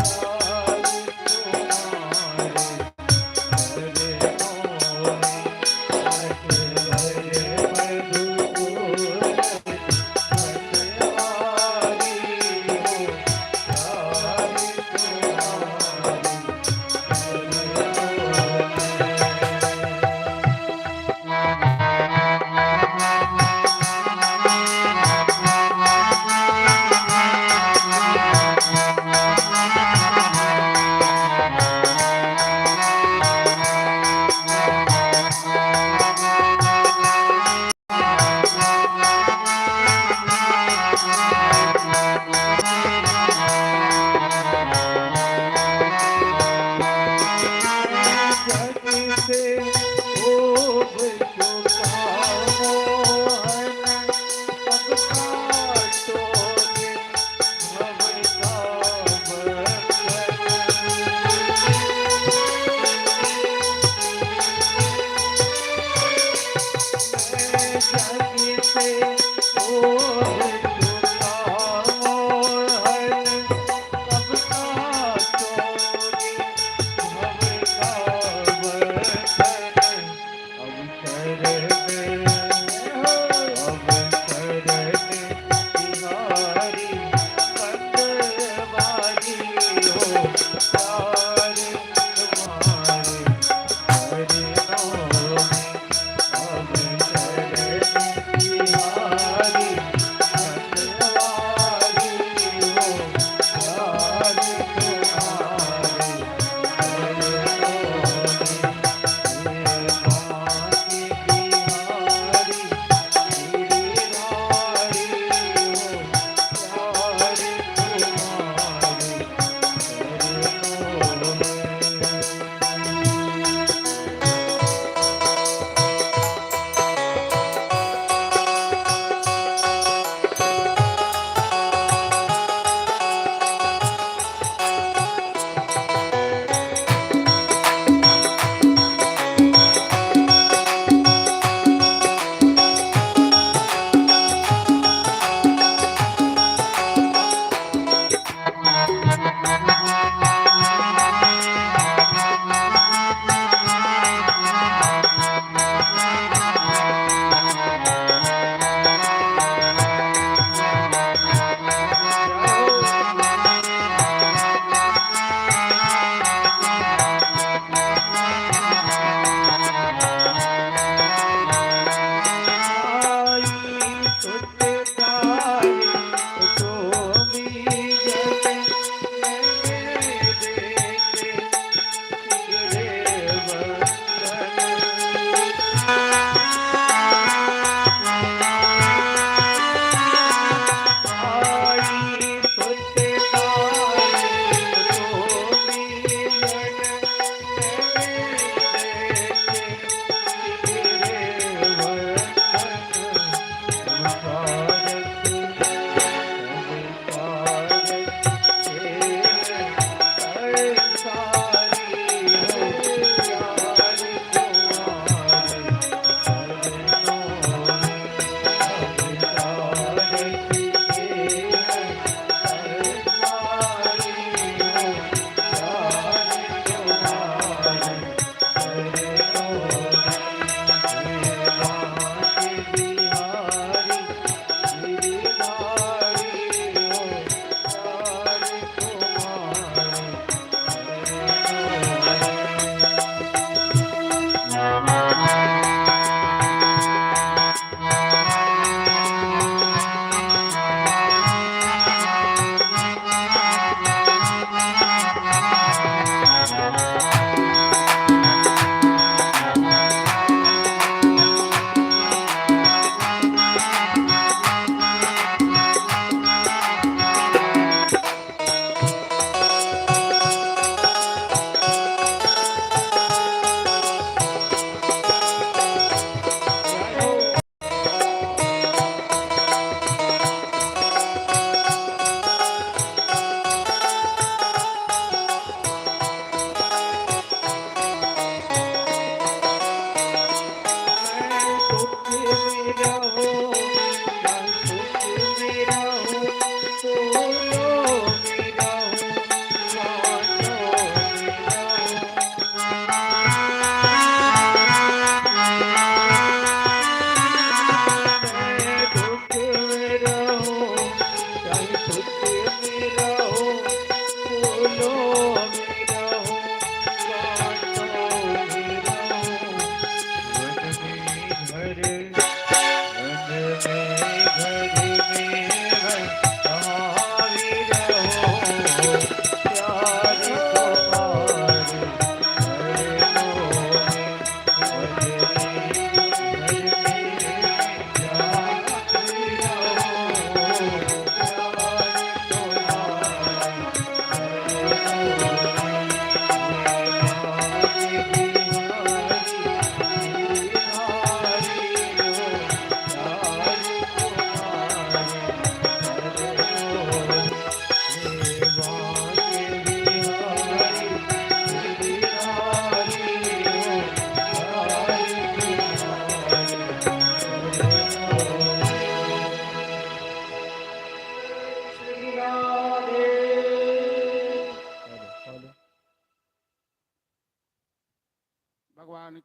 Speaker 2: प्यारे तुम्हारे चरणों में। नटवर मधुसूदन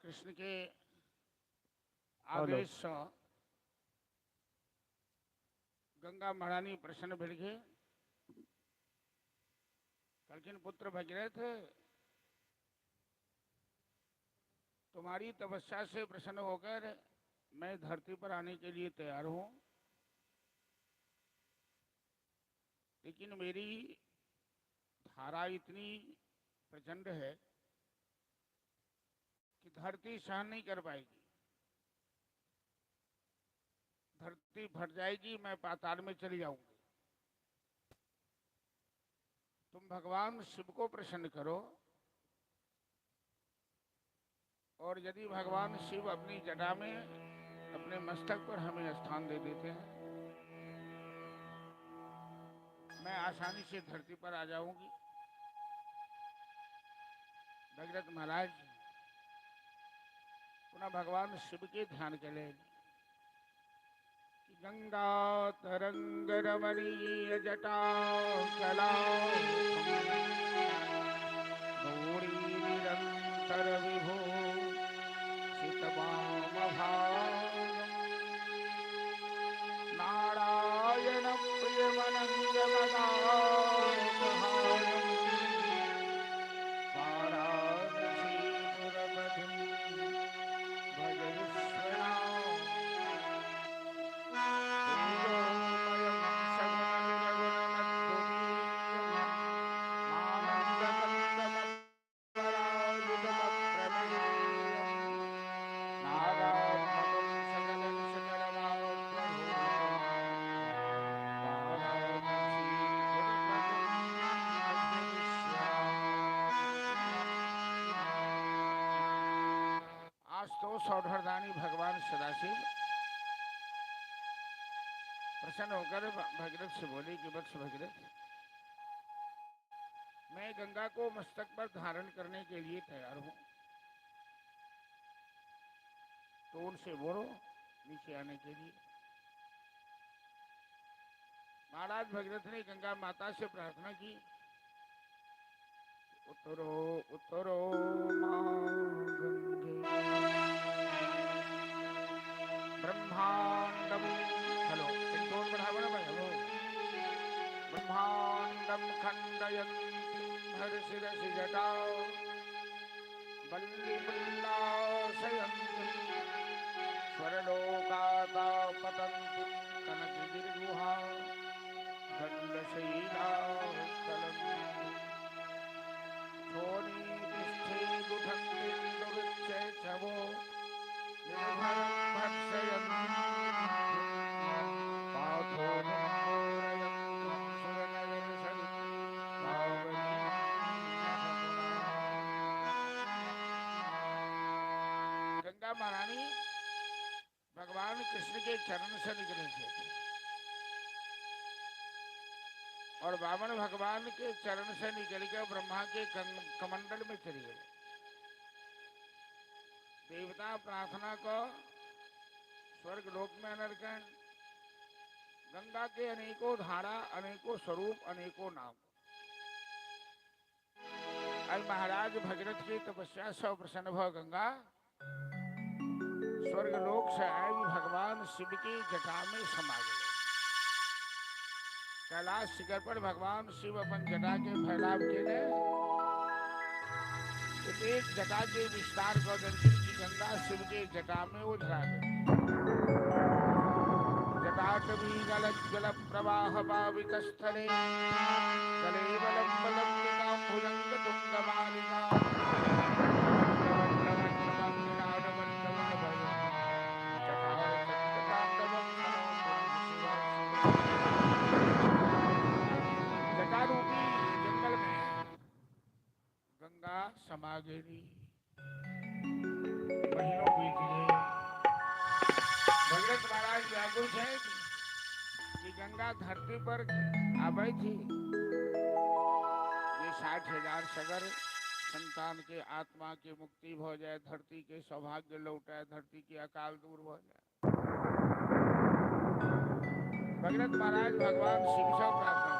Speaker 1: कृष्ण के आदेश से गंगा महारानी प्रसन्न भेल के कहलखिन, पुत्र भगीरथ, तुम्हारी तपस्या से प्रसन्न होकर मैं धरती पर आने के लिए तैयार हूं, लेकिन मेरी धारा इतनी प्रचंड है कि धरती सहन नहीं कर पाएगी, धरती फट जाएगी, मैं पाताल में चली जाऊंगी। तुम भगवान शिव को प्रसन्न करो, और यदि भगवान शिव अपनी जटा में अपने मस्तक पर हमें स्थान दे देते हैं, मैं आसानी से धरती पर आ जाऊंगी। भगीरथ महाराज पुनः भगवान शिव के ध्यान के लिए गंगा तरंग रमणीय जटा कला गौरी निरंतर विभो सितवाम भागं नारायण प्रियमनंद मदापहारं वाराणसीपुरपतिं भज विश्वनाथं। आज तो सौधरदानी भगवान सदाशिव प्रसन्न होकर भगीरथ से बोले कि वत्स भगीरथ, मैं गंगा को मस्तक पर धारण करने के लिए तैयार हूं, तो उनसे बोलो नीचे आने के लिए। महाराज भगीरथ ने गंगा माता से प्रार्थना की, उतरो उतरो मां गंगे ब्रह्मांडम, हेलो टोन बढ़ावा ना भाई, हेलो। ब्रह्मांडम खंडयन्ति हरशिरसि जटा वल्लीमुल्लासयन्ति स्वरलोकाता पतन्ति कनकगिरिगुहा दण्डशैला चलन्ति शोणीपृष्ठे गुठन्ति दुरुच्चैक्षवो निर्भरं भक्षयन्ति पाथो निम्बोरयन्ति सुरनगरसरित् पावनी। गंगा महारानी भगवान कृष्ण के चरण से निकले थे और वामन भगवान के चरण से निकल के ब्रह्मा के कमंडल में चली गए। देवता प्रार्थना को स्वर्ग लोक में अनर्कन, गंगा के अनेकों धारा, अनेकों स्वरूप, अनेकों नाम। आज महाराज भगीरथ की तपस्या से प्रसन्न भ गंगा स्वर्ग लोक से आई भगवान शिव की जटा में समा गए। कैलाश शिखर पर भगवान शिव अपन जटा के फैलाव के लिए एक जटा के विस्तार को की गंगा शिव के जटा में उझरा गई। जटाटवी जल जल प्रवाह पावित स्थले गलेवलम्बलम्बितां भुजंग तुंगमालिका जटारूपी जंगल में गंगा समा गई। महीनों बीत गए। भगीरथ महाराज व्याकुल है कि गंगा धरती पर आवे थी। ये 60,000 सगर संतान के आत्मा की मुक्ति हो जाए, धरती के सौभाग्य लौटाए, धरती के अकाल दूर हो जाए। भगीरथ महाराज भगवान शिव से प्रार्थना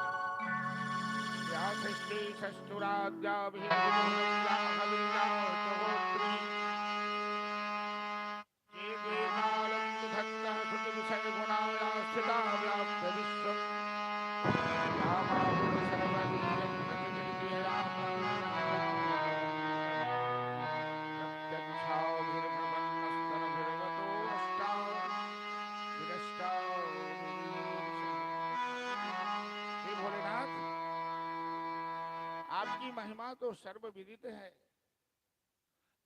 Speaker 1: षष्ठी षष्ठुराद्या महिमा तो सर्वविदित है।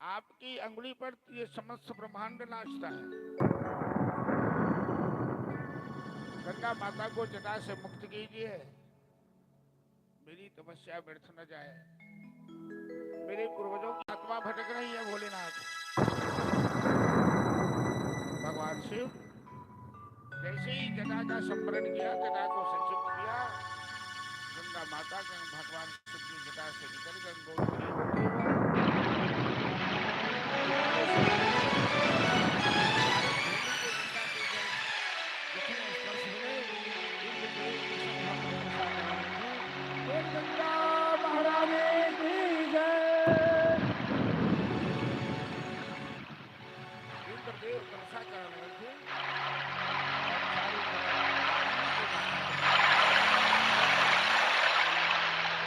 Speaker 1: आपकी अंगुली पर ये समस्त ब्रह्मांड नाचता है। गंगा माता को जटा से मुक्त कीजिए, मेरी तपस्या व्यर्थ न जाए। मेरे पूर्वजों की आत्मा भटक रही है भोलेनाथ। भगवान शिव जैसे ही जटा का संवरण किया, जटा को संक्षिप्त किया, गंगा माता के भगवान शिव की जटा से निकल गंगोत्री होते हुए गंगा महारानी की जय। इंद्रदेव वर्षा कर रहे थे और चारों तरफ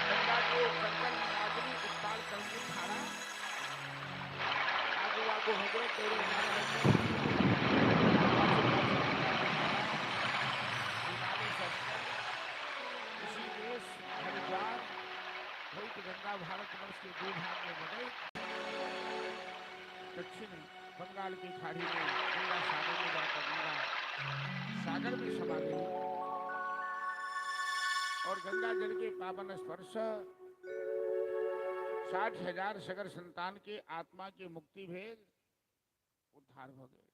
Speaker 1: गंगा के सर्कल में आदमी उत्पाल करके धारा आगू आगू हो गए तेरे ऋषिकेश हरिद्वार होइत गंगा भारतवर्ष के दो भाग में बटे। दक्षिण बंगाल की खाड़ी में गंगा सागर में जाकर गंगा सागर में समा गई और गंगा जल के पावन स्पर्श 60,000 सगर संतान के आत्मा की मुक्ति भेद उद्धार हो गए।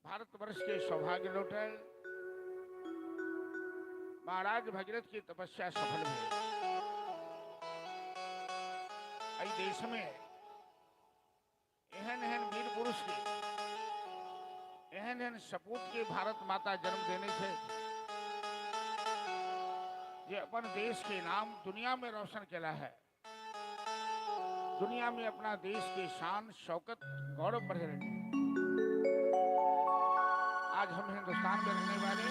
Speaker 1: भारतवर्ष के सौभाग्य लौटे। महाराज भगीरथ की तपस्या सफल हुई। देश में एहन एहन वीर पुरुष के, एहन एहन सपूत के भारत माता जन्म देने से ये अपन देश के नाम दुनिया में रोशन किया है। दुनिया में अपना देश के शान शौकत गौरव बढ़े रहे। आज हम हिंदुस्तान में रहने वाले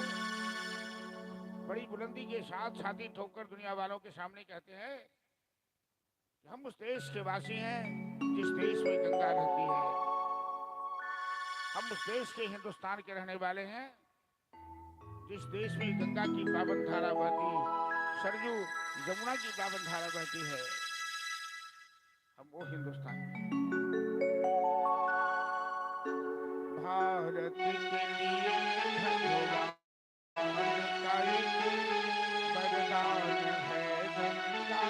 Speaker 1: बड़ी बुलंदी के साथ छाती ठोककर दुनिया वालों के सामने कहते हैं कि हम उस देश के वासी हैं जिस देश में गंगा रहती है। हम उस देश के हिंदुस्तान के रहने वाले हैं जिस देश में गंगा की पावन धारा बहती, सरयू यमुना की पावन धारा बहती है। हम वो हिंदुस्तान। भारत के लिए भगवान का एक वरदान है गंगा।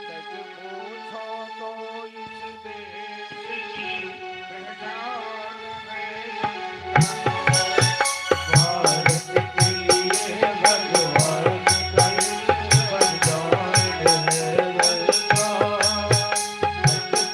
Speaker 1: सच पूछो तो इस देश की पहचान है गंगा।
Speaker 2: भारत के लिए भगवान का एक वरदान है गंगा। सच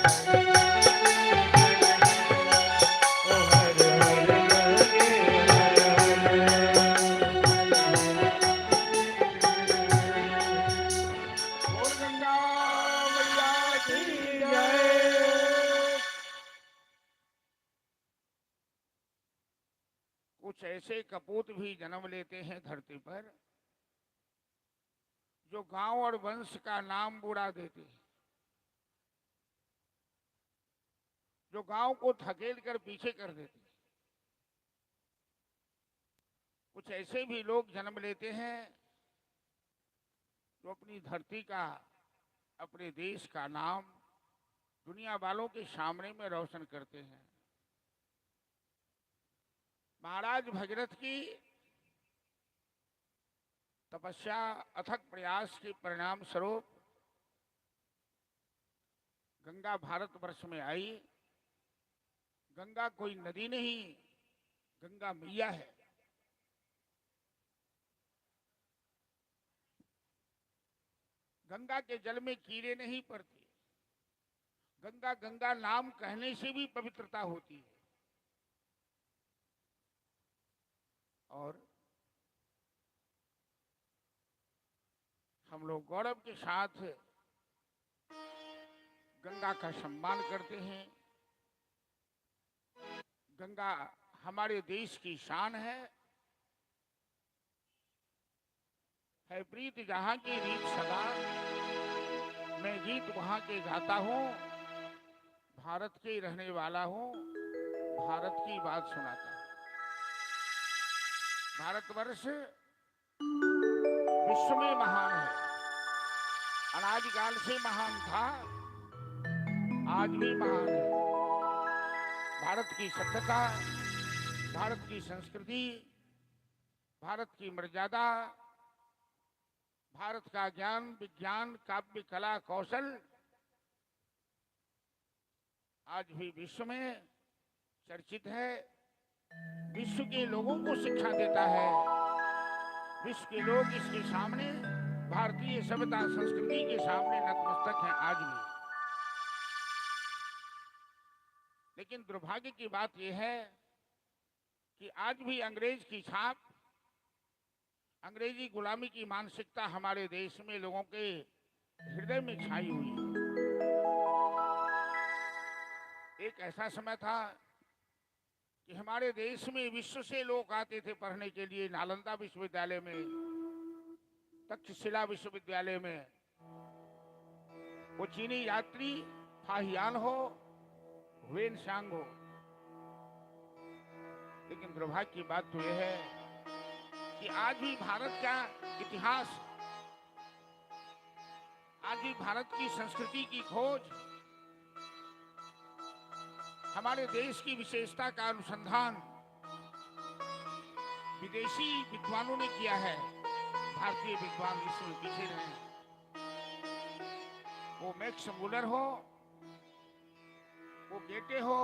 Speaker 2: हर हर गंगे हर हर।
Speaker 1: बोल गंगा मैया की जय। कुछ ऐसे कपूत भी जन्म लेते हैं धरती पर जो गांव और वंश का नाम बुरा देते हैं, जो गांव को धकेल कर पीछे कर देते हैं। कुछ ऐसे भी लोग जन्म लेते हैं जो अपनी धरती का, अपने देश का नाम दुनिया वालों के सामने में रोशन करते हैं। महाराज भगीरथ की तपस्या, अथक प्रयास के परिणाम स्वरूप गंगा भारतवर्ष में आई। गंगा कोई नदी नहीं, गंगा मैया है। गंगा के जल में कीड़े नहीं पड़ते। गंगा गंगा नाम कहने से भी पवित्रता होती है। और हम लोग गौरव के साथ गंगा का सम्मान करते हैं। गंगा हमारे देश की शान है। है प्रीत जहां की रीत सदा, मैं गीत वहां के गाता हूँ। भारत के रहने वाला हूँ, भारत की बात सुनाता हूँ। भारतवर्ष विश्व में महान है। अनादिकाल से महान था, आज भी महान है। भारत की सभ्यता, भारत की संस्कृति, भारत की मर्यादा, भारत का ज्ञान, विज्ञान, काव्य, कला, कौशल आज भी विश्व में चर्चित है। विश्व के लोगों को शिक्षा देता है। विश्व के लोग इसके सामने, भारतीय सभ्यता संस्कृति के सामने नतमस्तक हैं आज भी। लेकिन दुर्भाग्य की बात यह है कि आज भी अंग्रेज की छाप, अंग्रेजी गुलामी की मानसिकता हमारे देश में लोगों के हृदय में छाई हुई है। एक ऐसा समय था कि हमारे देश में विश्व से लोग आते थे पढ़ने के लिए, नालंदा विश्वविद्यालय में, तक्षशिला विश्वविद्यालय में। वो चीनी यात्री फाहियान हो, वेनशांग हो। लेकिन दुर्भाग्य की बात तो यह है कि आज भी भारत का इतिहास, आज भी भारत की संस्कृति की खोज, हमारे देश की विशेषता का अनुसंधान विदेशी विद्वानों ने किया है। भारतीय विद्वान इसमें पीछे रहे हैं। वो मैक्स मुलर हो, वो गेटे हो,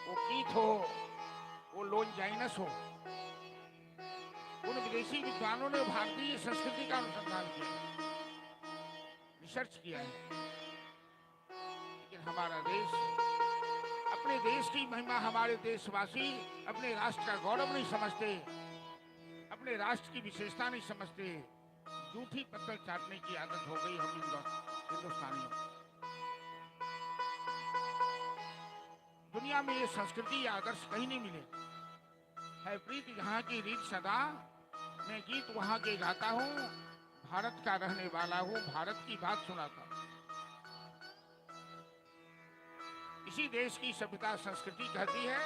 Speaker 1: वो कीथ हो, वो लोनजाइनस हो, उन विदेशी विद्वानों ने भारतीय संस्कृति का अनुसंधान किया, रिसर्च किया है। लेकिन हमारा देश, अपने देश की महिमा, हमारे देशवासी अपने राष्ट्र का गौरव नहीं समझते, अपने राष्ट्र की विशेषता नहीं समझते। झूठी पत्थर चाटने की आदत हो गई हम हिंदुस्तानियों। दुनिया में ये संस्कृति या आदर्श कहीं नहीं मिले। है प्रीत जहाँ की रीत सदा, मैं गीत वहाँ के गाता हूँ। भारत का रहने वाला हूँ, भारत की बात सुनाता हूँ। इसी देश की सभ्यता संस्कृति कहती है,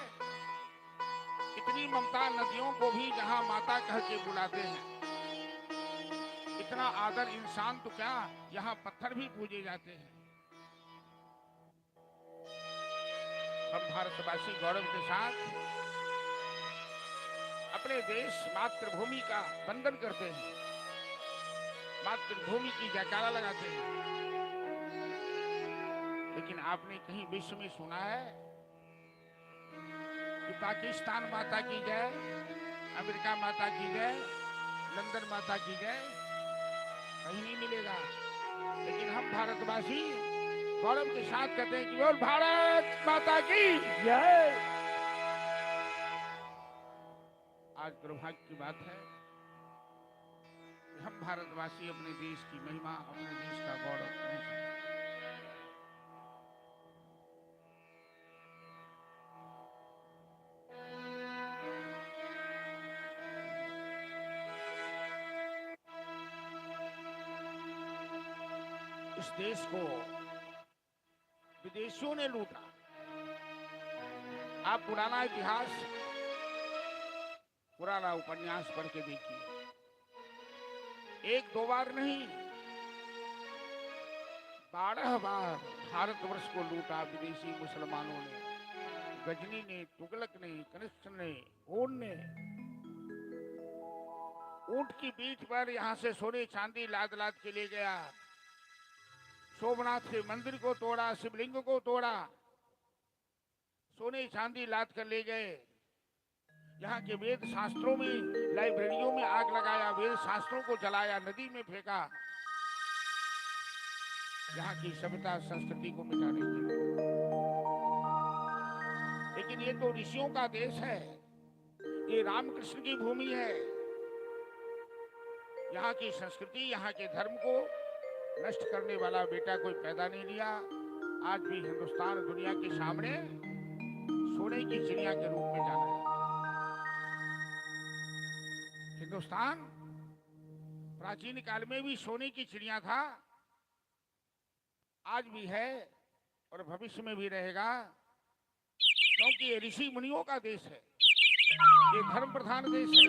Speaker 1: इतनी ममता नदियों को भी जहाँ माता कह के बुलाते हैं, इतना आदर इंसान तो क्या, यहाँ पत्थर भी पूजे जाते हैं। हम भारतवासी गौरव के साथ अपने देश मातृभूमि का वंदन करते हैं, मातृभूमि की जयकारा लगाते हैं। लेकिन आपने कहीं विश्व में सुना है कि पाकिस्तान माता की जय, अमेरिका माता की जय, लंदन माता की जय? कहीं नहीं मिलेगा। लेकिन हम भारतवासी गौरव के साथ कहते हैं कि बोल भारत माता की
Speaker 2: जय।
Speaker 1: आज दुर्भाग्य की बात है कि हम भारतवासी अपने देश की महिमा, अपने देश का गौरव नहीं समझते। इस देश को विदेशियों ने लूटा। आप पुराना इतिहास, पुराना उपन्यास पढ़ के देखिए, एक दो बार नहीं, 12 बार भारतवर्ष को लूटा विदेशी मुसलमानों ने, गजनी ने, तुगलक ने, कनिष्क ने, हूण ने। ऊंट की पीठ पर यहां से सोने चांदी लाद लाद के ले गया। सोमनाथ के मंदिर को तोड़ा, शिवलिंग को तोड़ा, सोने चांदी लाद कर ले गए। यहाँ के वेद शास्त्रों में, लाइब्रेरियों में आग लगाया, वेद शास्त्रों को जलाया, नदी में फेंका, यहाँ की सभ्यता संस्कृति को मिटाने के लिए। लेकिन ये तो ऋषियों का देश है, ये रामकृष्ण की भूमि है। यहाँ की संस्कृति, यहाँ के धर्म को नष्ट करने वाला बेटा कोई पैदा नहीं लिया। आज भी हिंदुस्तान दुनिया के सामने सोने की चिड़िया के रूप में जाना जाता है। हिंदुस्तान प्राचीन काल में भी सोने की चिड़िया था, आज भी है और भविष्य में भी रहेगा, क्योंकि ये ऋषि मुनियों का देश है, ये धर्म प्रधान देश है।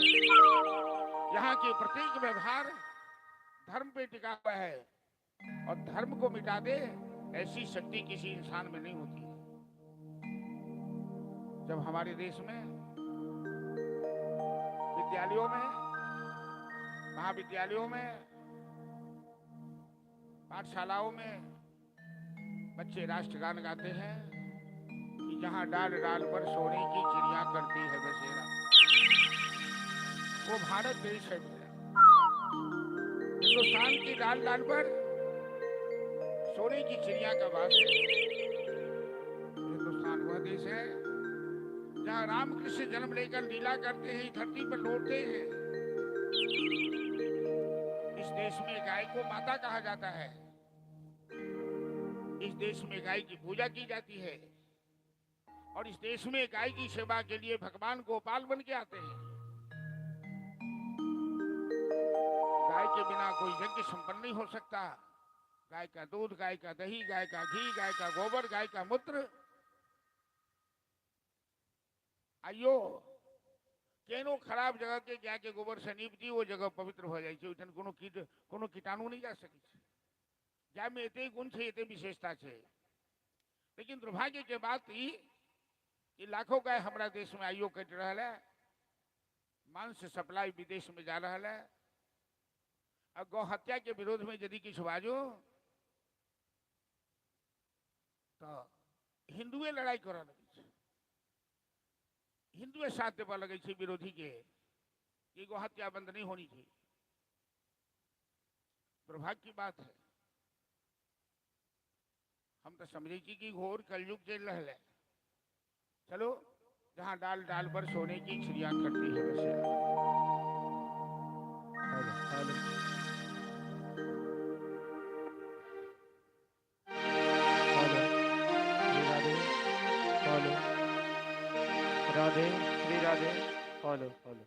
Speaker 1: यहाँ के प्रत्येक व्यवहार धर्म पे टिका हुआ है और धर्म को मिटा दे ऐसी शक्ति किसी इंसान में नहीं होती। जब हमारे देश में विद्यालयों में, महाविद्यालयों में, पाठशालाओं में बच्चे राष्ट्रगान गाते हैं कि जहां डाल डाल पर सोने की चिड़िया करती है बसेरा, वो भारत देश है मेरा। हिंदुस्तान की डाल डाल पर सोने की चिड़िया का वास है। हिंदुस्तान वह देश है जहां रामकृष्ण जन्म लेकर लीला करते हैं, धरती पर लौटते हैं। इस देश में गाय को माता कहा जाता है, इस देश में गाय की पूजा की जाती है और इस देश में गाय की सेवा के लिए भगवान गोपाल बन के आते हैं। गाय के बिना कोई यज्ञ संपन्न नहीं हो सकता। गाय का दूध, गाय का दही, गाय का घी, गाय का गोबर, गाय का मूत्र। आइयो केनो खराब जगह के गाय के गोबर से नीप दी, वो जगह पवित्र हो जाए। ओहिठाम कोनो कीट, कोनो कीटाणु नहीं जा सकै छै। गाय में एते गुण छै, एते विशेषता छै। लेकिन दुर्भाग्य के बात ई कि लाखों गाय हमारा देश में आइयो कटि रहल है, मांस सप्लाई विदेश में जा रहल है। और गौ हत्या के विरोध में यदि किछु बाजू तो हिंदुए लड़ाई करऽ लगै छै, हिंदुए साथ देबऽ लगै छै विरोधी के कि गौ हत्या बंद नहीं होनी चाहिए। दुर्भाग्य की बात है। हम तो समझे छी कि घोर कलयुग चल रहा है। चलो, जहां डाल डाल पर सोने की चिड़िया करती है बसेरा।
Speaker 2: Hello hello hello, Shri Radhe, hello Radhe, Shri Radhe, hello hello.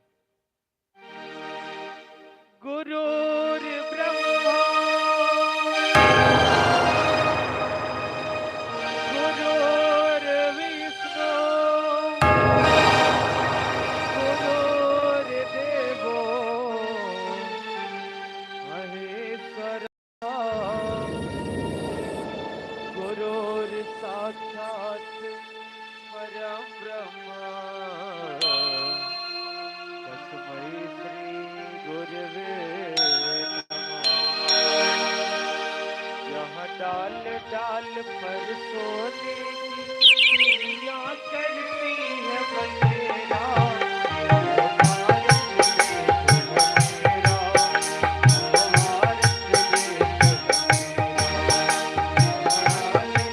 Speaker 2: गुरुर् Brahma गुरुर्विष्णु गुरुर्देवो महेश्वर, गुरुर् साक्षात् परम ब्रह्म, तस्मै श्री गुरुवे नमः। यहाँ डाल डाल पर सोने की चिड़िया करती है बसेरा, वो भारत देश है मेरा, वो भारत देश है मेरा।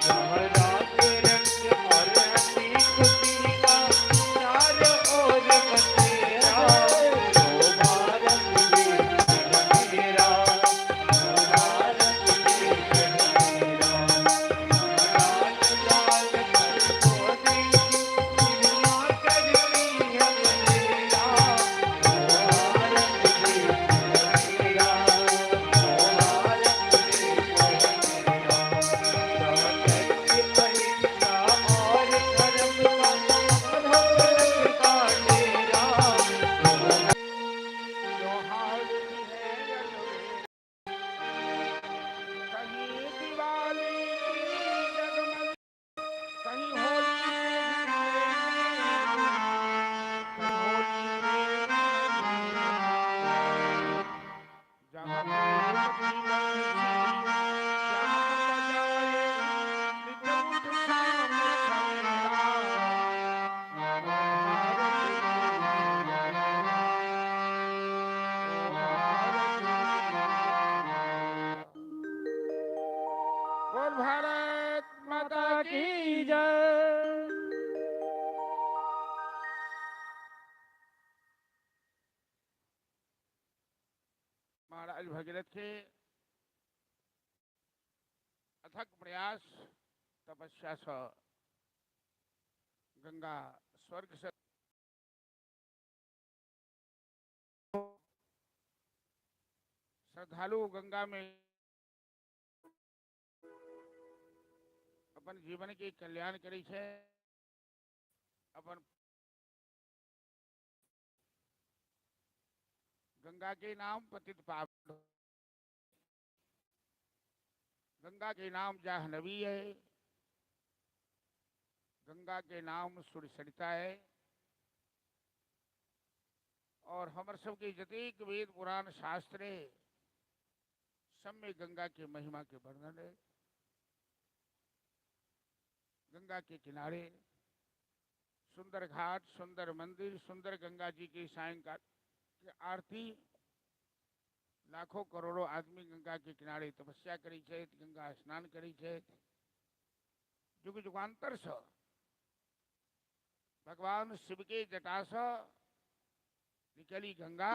Speaker 2: जहाँ राग रंग और हंसी खुशी का चारों ओर बसेरा, वो भारत देश है मेरा, वो भारत देश है मेरा। रात लाल पर पौधे की दुनिया करती है बसेरा, वो भारत देश है मेरा, वो भारत देश है मेरा। जहाँ सत्य अहिंसा और धर्म का अधोलक का डेरा, वो
Speaker 1: त्योहार भी है अलबेला, कहीं दिवाली जगमग, कहीं होली के कहीं होली जहाँ फूल की बंसी श्याम बजाए, नित उठ शाम सवेरा, वो भारत देश मेरा, वो भारत देश मेरा। बोल भारत माता
Speaker 2: माता
Speaker 1: की
Speaker 2: की जय।
Speaker 1: महाराज भगीरथ के अथक प्रयास तपस्या से गंगा स्वर्ग से श्रद्धालु गंगा में अपन जीवन के कल्याण करै छै, अपन गंगा के नाम पतित पावन, गंगा के नाम जाह्नवी है, गंगा के नाम सुरसरिता है। और हमर सबके जतेक वेद पुराण शास्त्र है सब में गंगा के महिमा के वर्णन है। गंगा के किनारे सुंदर घाट, सुंदर मंदिर, सुंदर गंगा जी की सायंकाल की आरती, लाखों करोड़ों आदमी गंगा के किनारे तपस्या करै छथि, गंगा स्नान करै छथि। युग युगांतर से भगवान शिव के जटा से निकली गंगा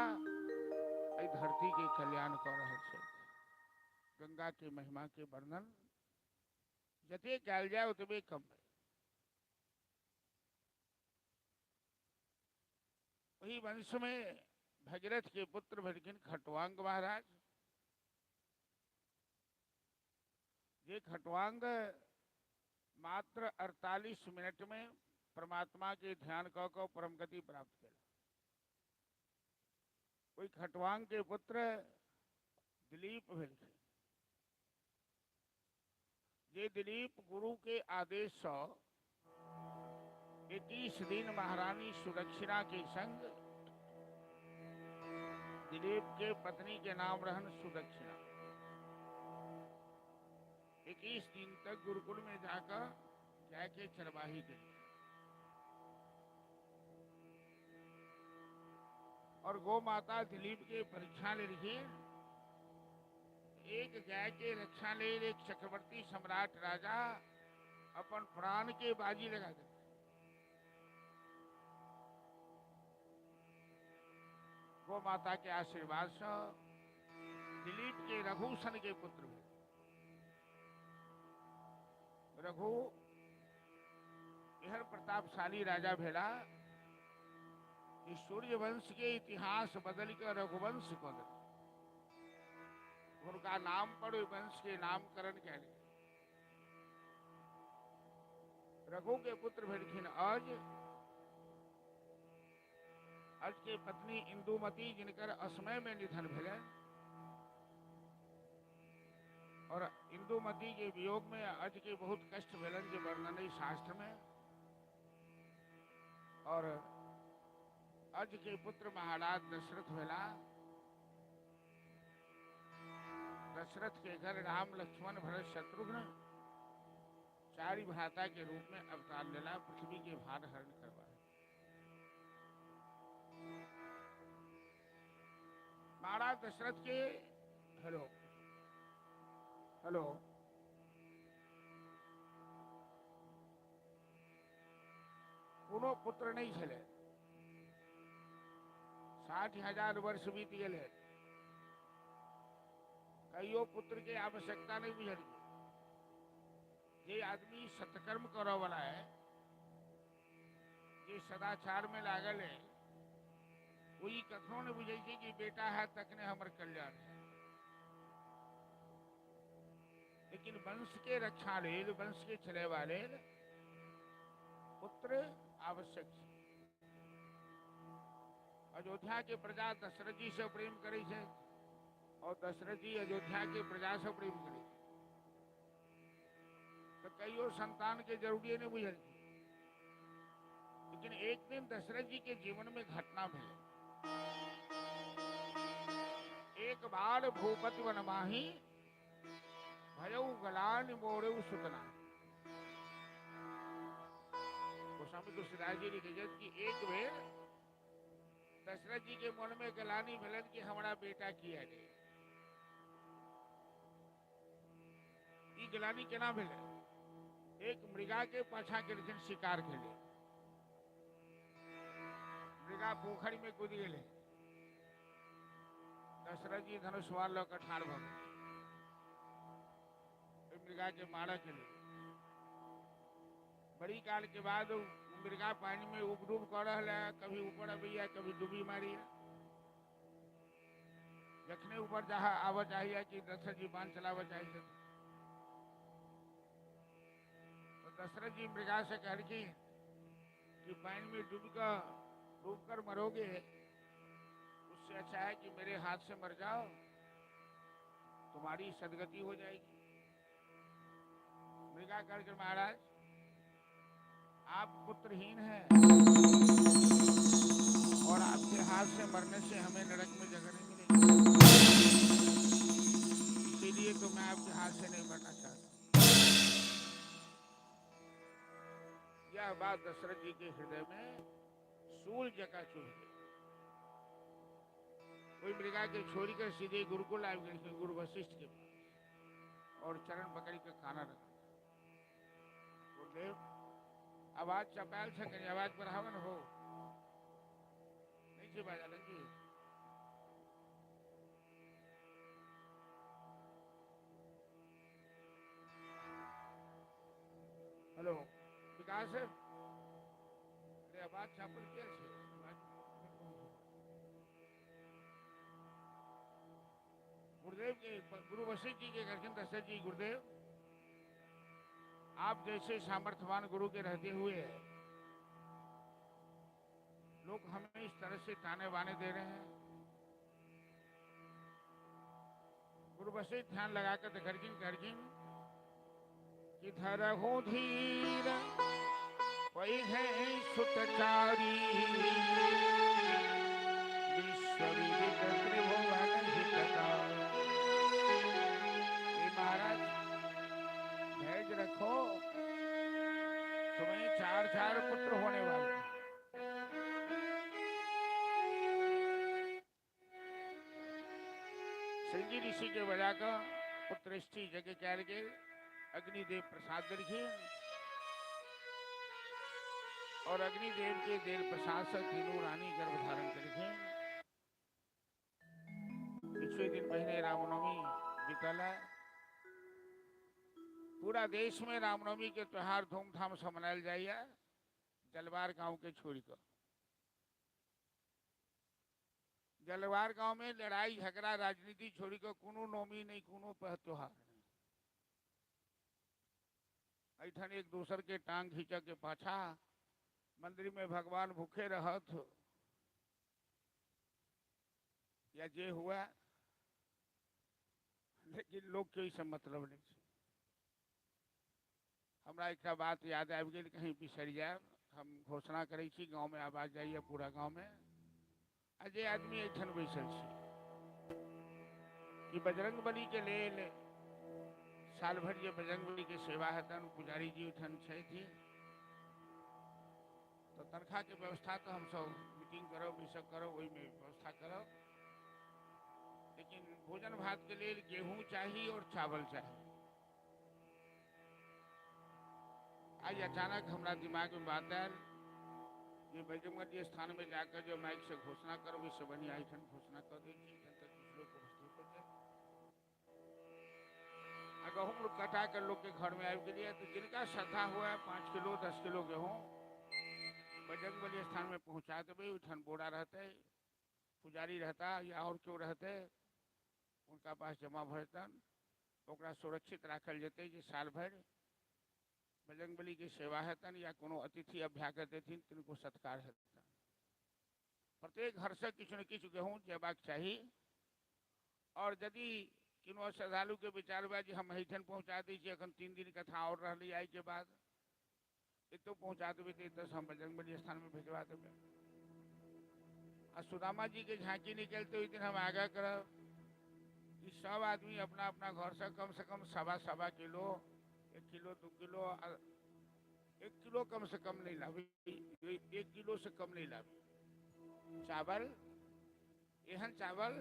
Speaker 1: एहि धरती के कल्याण कऽ रहल छै। गंगा के महिमा के वर्णन जते कयल जाय ओतबे कम है। वही वंश में भगीरथ के पुत्र भेलखिन खटवांग महाराज। जे खटवांग मात्र 48 मिनट में परमात्मा के ध्यान कऽ कऽ परम गति प्राप्त केलक। ओहि खटवांग के पुत्र दिलीप भेलखिन। जे दिलीप गुरु के आदेश सँ 21 दिन महारानी सुदक्षिणा के संग, दिलीप के पत्नी के नाम रहन सुदक्षिणा, 21 दिन तक गुरुकुल में जाकर गाय के चरवाही की और गौ माता दिलीप के परीक्षा ले रही। एक गाय के रक्षा ले एक चक्रवर्ती सम्राट राजा अपन प्राण के बाजी लगा दे। गौ माता के आशीर्वाद से दिलीप के रघुसन के पुत्र हुए। रघु एहन प्रतापशाली राजा भेला कि सूर्यवंश के इतिहास बदल कर रघुवंश कऽ देलक। हुनका नाम पर ओहि वंश के नामकरण कयल गेल। रघु के पुत्र भेलखिन अज। अज के पत्नी इंदुमती जिनकर असमय में निधन भेलनि और इंदुमती के वियोग में अज के बहुत कष्ट भेलनि जे वर्णन अइ शास्त्र में। और अज के पुत्र महाराज दशरथ भेला। दशरथ के घर राम लक्ष्मण भरत शत्रुघ्न चारि भ्राता के रूप में अवतार लेला, पृथ्वी के भार हरण करवा। महाराज दशरथ के हेलो हेलो कोनो पुत्र नहीं छलै। 60,000 वर्ष बीत गेलै, कहियो पुत्र के आवश्यकता नहीं बुझल। जे आदमी सत्कर्म करऽ वाला है, जे सदाचार में लागल है, ओ ई कखनो नहीं बुझै छै कि बेटा है तखने हमर कल्याण है। लेकिन वंश के रक्षा लेल, वंश के चलेवा लेल पुत्र आवश्यक है। अयोध्या के प्रजा दशरथ जी से प्रेम करै छै और दशरथ जी अयोध्या के प्रजा से प्रेम करै छै, तो कहियो संतान के जरूरी नहीं बुझल। लेकिन एक दिन दशरथ जी के जीवन में घटना भेलै। एक बार भूपति वनमाही भयउ गलान मोरउ सुतना। गोस्वामी तुलसीदास जी लिखे कि एक बेर दशरथ जी के मन में गलानी भेलन कि हमारा बेटा किया रे। ई गलानी केना भेलै? एक मृगा के पाछा गेलखिन शिकार के लिए। मृगा पोखरि में कूद गेलै। दशरथ जी धनुष बाण लऽ कऽ ठाढ़ भऽ गेल मृगा के मारऽ के लिए। बड़ी काल के बाद मृगा पानी में उब डूब कर रहल है, कभी ऊपर अबैया कभी डूबी मारिया। जखने ऊपर जहाँ आबऽ चाहिए कि दशरथ जी बाण चलाबऽ चाहिए, तो दशरथ जी मृगा से कहलखिन कि पानी में डूब कर मरोगे, उससे अच्छा है कि मेरे हाथ से मर जाओ, तुम्हारी सदगति हो जाएगी। मृगा करके महाराज आप पुत्रहीन हैं और आपके हाथ से मरने से हमें नरक में जगह नहीं मिलेगी, इसीलिए तो मैं आपके हाथ से नहीं मरना चाहता। यह बात दशरथ जी के हृदय में सूल जका चुभ गई। कोई मृगा के छोड़ कर सीधे गुरुकुल आबि गेलखिन, गुरु वशिष्ठ के पास, और चरण पकड़ के खाना रखा। गुरुदेव आवाज चपायल छै, कनी आवाज बढ़ावन हो नहीं छै बाजा लगी। हेलो विकास, अरे आवाज चापल के छै? गुरुदेव के गुरु वशिष्ठ जी के कहलखिन दशरथ जी, गुरुदेव आप जैसे सामर्थ्यवान गुरु के रहते हुए लोग हमें इस तरह से ताने बाने दे रहे हैं। गुरु वशिष्ठ ध्यान लगाकर देखलखिन, कहलखिन कि धरहु धीर है सुतचारी, विश्व विदित त्रिभुवन हितकारी। महाराज धैर्य रखो, तुम्हें चार चार पुत्र होने वाले हैं। श्रृंगी ऋषि के बजाकर पुत्रेष्टि जगह कैल गेल, अग्निदेव प्रसाद देलखिन और अग्निदेव के देल प्रसाद से तीनों रानी गर्भ धारण करखिन। पिछले दिन पहले रामनवमी बीतल है। पूरा देश में रामनवमी के त्योहार धूमधाम से मनायल जाइए, जलवार गांव के छोड़ कर। जलवार गांव में लड़ाई झगड़ा राजनीति छोड़ कर कोनो नवमी नहीं, कोनो त्योहार नहीं। ऐठन एक दूसर के टांग खींच के पाछा मंदिर में भगवान भूखे रहत या जे हुआ, लेकिन लोग के सब मतलब नहीं। हमरा एक बात याद आबि गेल, कहीं बिसरि जायब। हम घोषणा करै छी, गाँव में आवाज जाइए पूरा गाँव में, आ जे आदमी एहिठाम बैसल छी कि बजरंग बली के लेल साल भरि जे बजरंग बली के सेवा हेतनि, पुजारी जी ओहिठाम छथि, तो तनख्वाह के व्यवस्था तो हमसब मीटिंग करब, ई सब करब, ओहिमे व्यवस्था करब, लेकिन भोजन भात के लेल गेहूं चाही और चावल चाही। आज अचानक हमरा दिमाग में बात आयल जे बजरंगबली स्थान में जाकर जो माइक से घोषणा करब, ओहिसँ बढ़िआँ एहिठाम घोषणा कऽ दै छी, एखन तक किछु लोक उपस्थित होतै। आ गहूँम कटा कऽ लोकके घरमे आबि गेलैए, तऽ जिनका श्रद्धा हुए 5 किलो 10 किलो गेहूँ बजरंगबली स्थानमे पहुँचा देबै। ओहिठाम बोरा रहतै, पुजारी रहता या आओर केओ रहतै, हुनका पास जमा भऽ जेतनि। ओकरा सुरक्षित राखल जेतै जे साल भरि बजरंगबलीके सेवा हेतनि या कोनो अतिथि अभ्यागत देथिन तिनको सत्कार हेतनि। प्रत्येक घरसँ किछु ने किछु गेहूँ जेबाक चाही। और यदि किनो श्रद्धालुके विचार हुए जे हम एहिठाम पहुँचा दै छी, एखन 3 दिन कथा आओर रहलै, आइके बाद एतौ पहुँचा देबै तऽ एतऽसँ हम बजरंगबली स्थानमे भेजवा देबै। आ सुदामा जी के झांकी निकलते ओहि दिन हम आगाह करब कि सब आदमी अपना अपना घरसँ कम से कम 1.25 किलो, 1 किलो, 2 किलो, 1 किलो कम से कम नहीं लाबी, 1 किलो से कम नहीं लाबी चावल। एहन चावल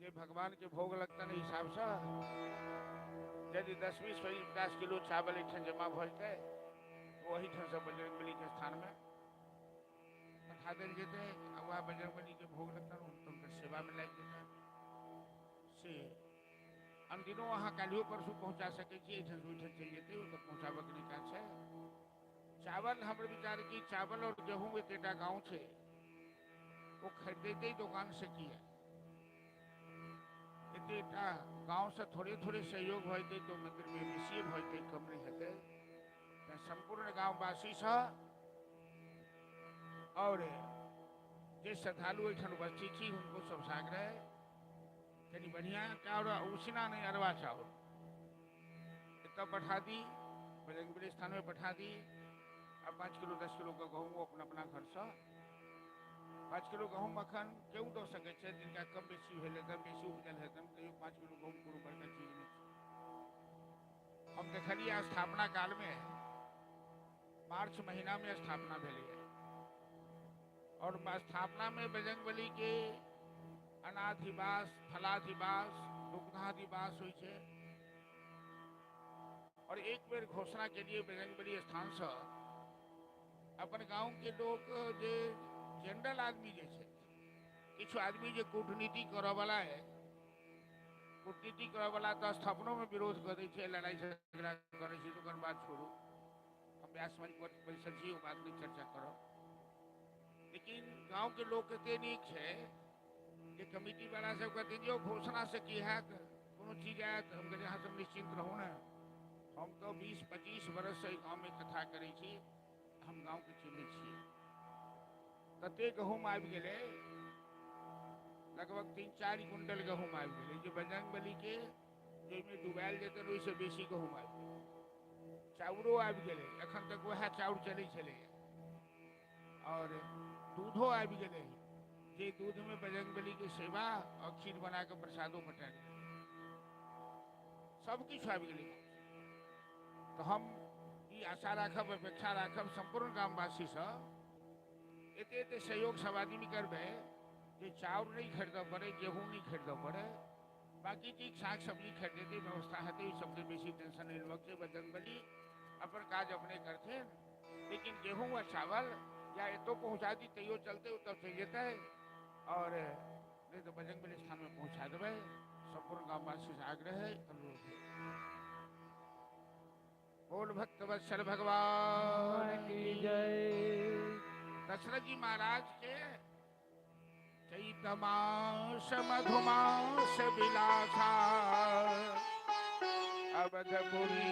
Speaker 1: जे भगवान के भोग लगतनि हिसाबसँ। यदि 10 20 25 50 किलो चावल एहिठाम जमा भऽ जेतै तऽ ओहिठामसँ बजरंगबलीके स्थानमे पठा देल जेतै आ वएह बजरंगबलीके भोग लगतनि, हुनकर सेवामे लागि जेतै। से अनदिनो अहाँ काल्हियो परसू पहुँचा सकै छी, एहिठामसँ ओहिठाम चलि जेतै, ओतऽ पहुँचाबऽके नहि काज छै। चावल हमर विचार की चावल और गेहूँ एकेटा गाँव छै, ओ खरीदेतै दोकानसँ किया? एतेटा गाँवसँ थोड़े थोड़े सहयोग भऽ जेतै तऽ मन्दिरमे बेसिए भऽ जेतै, कम नहि हेतै। तऽ सम्पूर्ण गाँववासीसँ और जे श्रद्धालु एहिठाम उपस्थित छी हुनको सबसँ आग्रह, कनि बढ़िआँ चाउर, उसना नहि, अरवा चाउर एतऽ पठा दी, बजरंगबली स्थानमे पठा दी। आ 5 किलो 10 किलोके गहूँम अपना अपना घरसँ, 5 किलो गहूँम एखन केओ दऽ सकै छै, जिनका कम बेसी भेल हेतनि, बेसी उपजल हेतनि, तैयो 5 किलो गहूँम कोनो बड़का चीज नहि छै। हम देखलियै स्थापना कालमे, मार्च महीनामे स्थापना भेलैए और स्थापनामे बजरंगबलीके अनाधिवास, फलाधिवास, दुग्धाधिवास होइ छै। और एक बेर घोषणा केलिए बजरंगबली स्थानसँ अपन गाँवके लोक जे जनरल आदमी जे छै, किछु आदमी जे कूटनीति करऽवला है, कूटनीति करऽवला तऽ स्थापनोमे विरोध कऽ दै छै, लड़ाइ झगड़ा करै छै, ओकर बात छोड़ू। हम व्यास मंच पर बैसल छी, ओ बात नहि चर्चा करब। लेकिन गाँवके लोक एते नीक छै जे कमिटी वाला सब कहते जे घोषणा से की हैत, कोनो चीज आयत? हम कहलियै अहाँ सब निश्चिन्त रहू ने, हम तऽ 20-25 बरससँ एहि गाँवमे कथा करै छी, हम गाँवके चिन्है छियै। तते गहूँम आबि गेलै, लगभग 3-4 क्विंटल गहूँम आबि गेलै, जे बजरंगबलीके जाहिमे डुबायल जेतै ओहिसँ बेसी गहूँम आबि गेलै। चाउरो आबि गेलै, एखन तक वएह चाउर चलै छलैए। और दूधो आबि गेलै, जे दूधमे बजरंगबलीके सेवा और खीर बना कऽ प्रसादो बटायल गेलै, सब किछु आबि गेलै। तऽ हम ई आशा राखब, अपेक्षा राखब सम्पूर्ण गामवासीसँ, एते एते सहयोग सब आदमी करबै जे चाउर नहि खरीदऽ पड़ै, गेहूँ नहि खरीदऽ पड़ै, बाकी चीज साग सब्जी खरीदेतै, व्यवस्था हेतै। ओहि सबके बेसी टेंशन नहि लेबक छै, बजरंगबली अपन काज अपने करथिन। लेकिन गेहूँ आ चावल या एतौ पहुँचा दी तैयो चलतै, ओतऽ चलि जेतै, और नहि तऽ बजरंगबली स्थानमे पहुँचा देबै। सम्पूर्ण गामवासीसँ आग्रह है, अनुरोध है। बोल भक्त वत्सल भगवान
Speaker 2: की जय।
Speaker 1: दशरथ जी महाराज के चैत मास मधुमास विलासा, अवधपुरी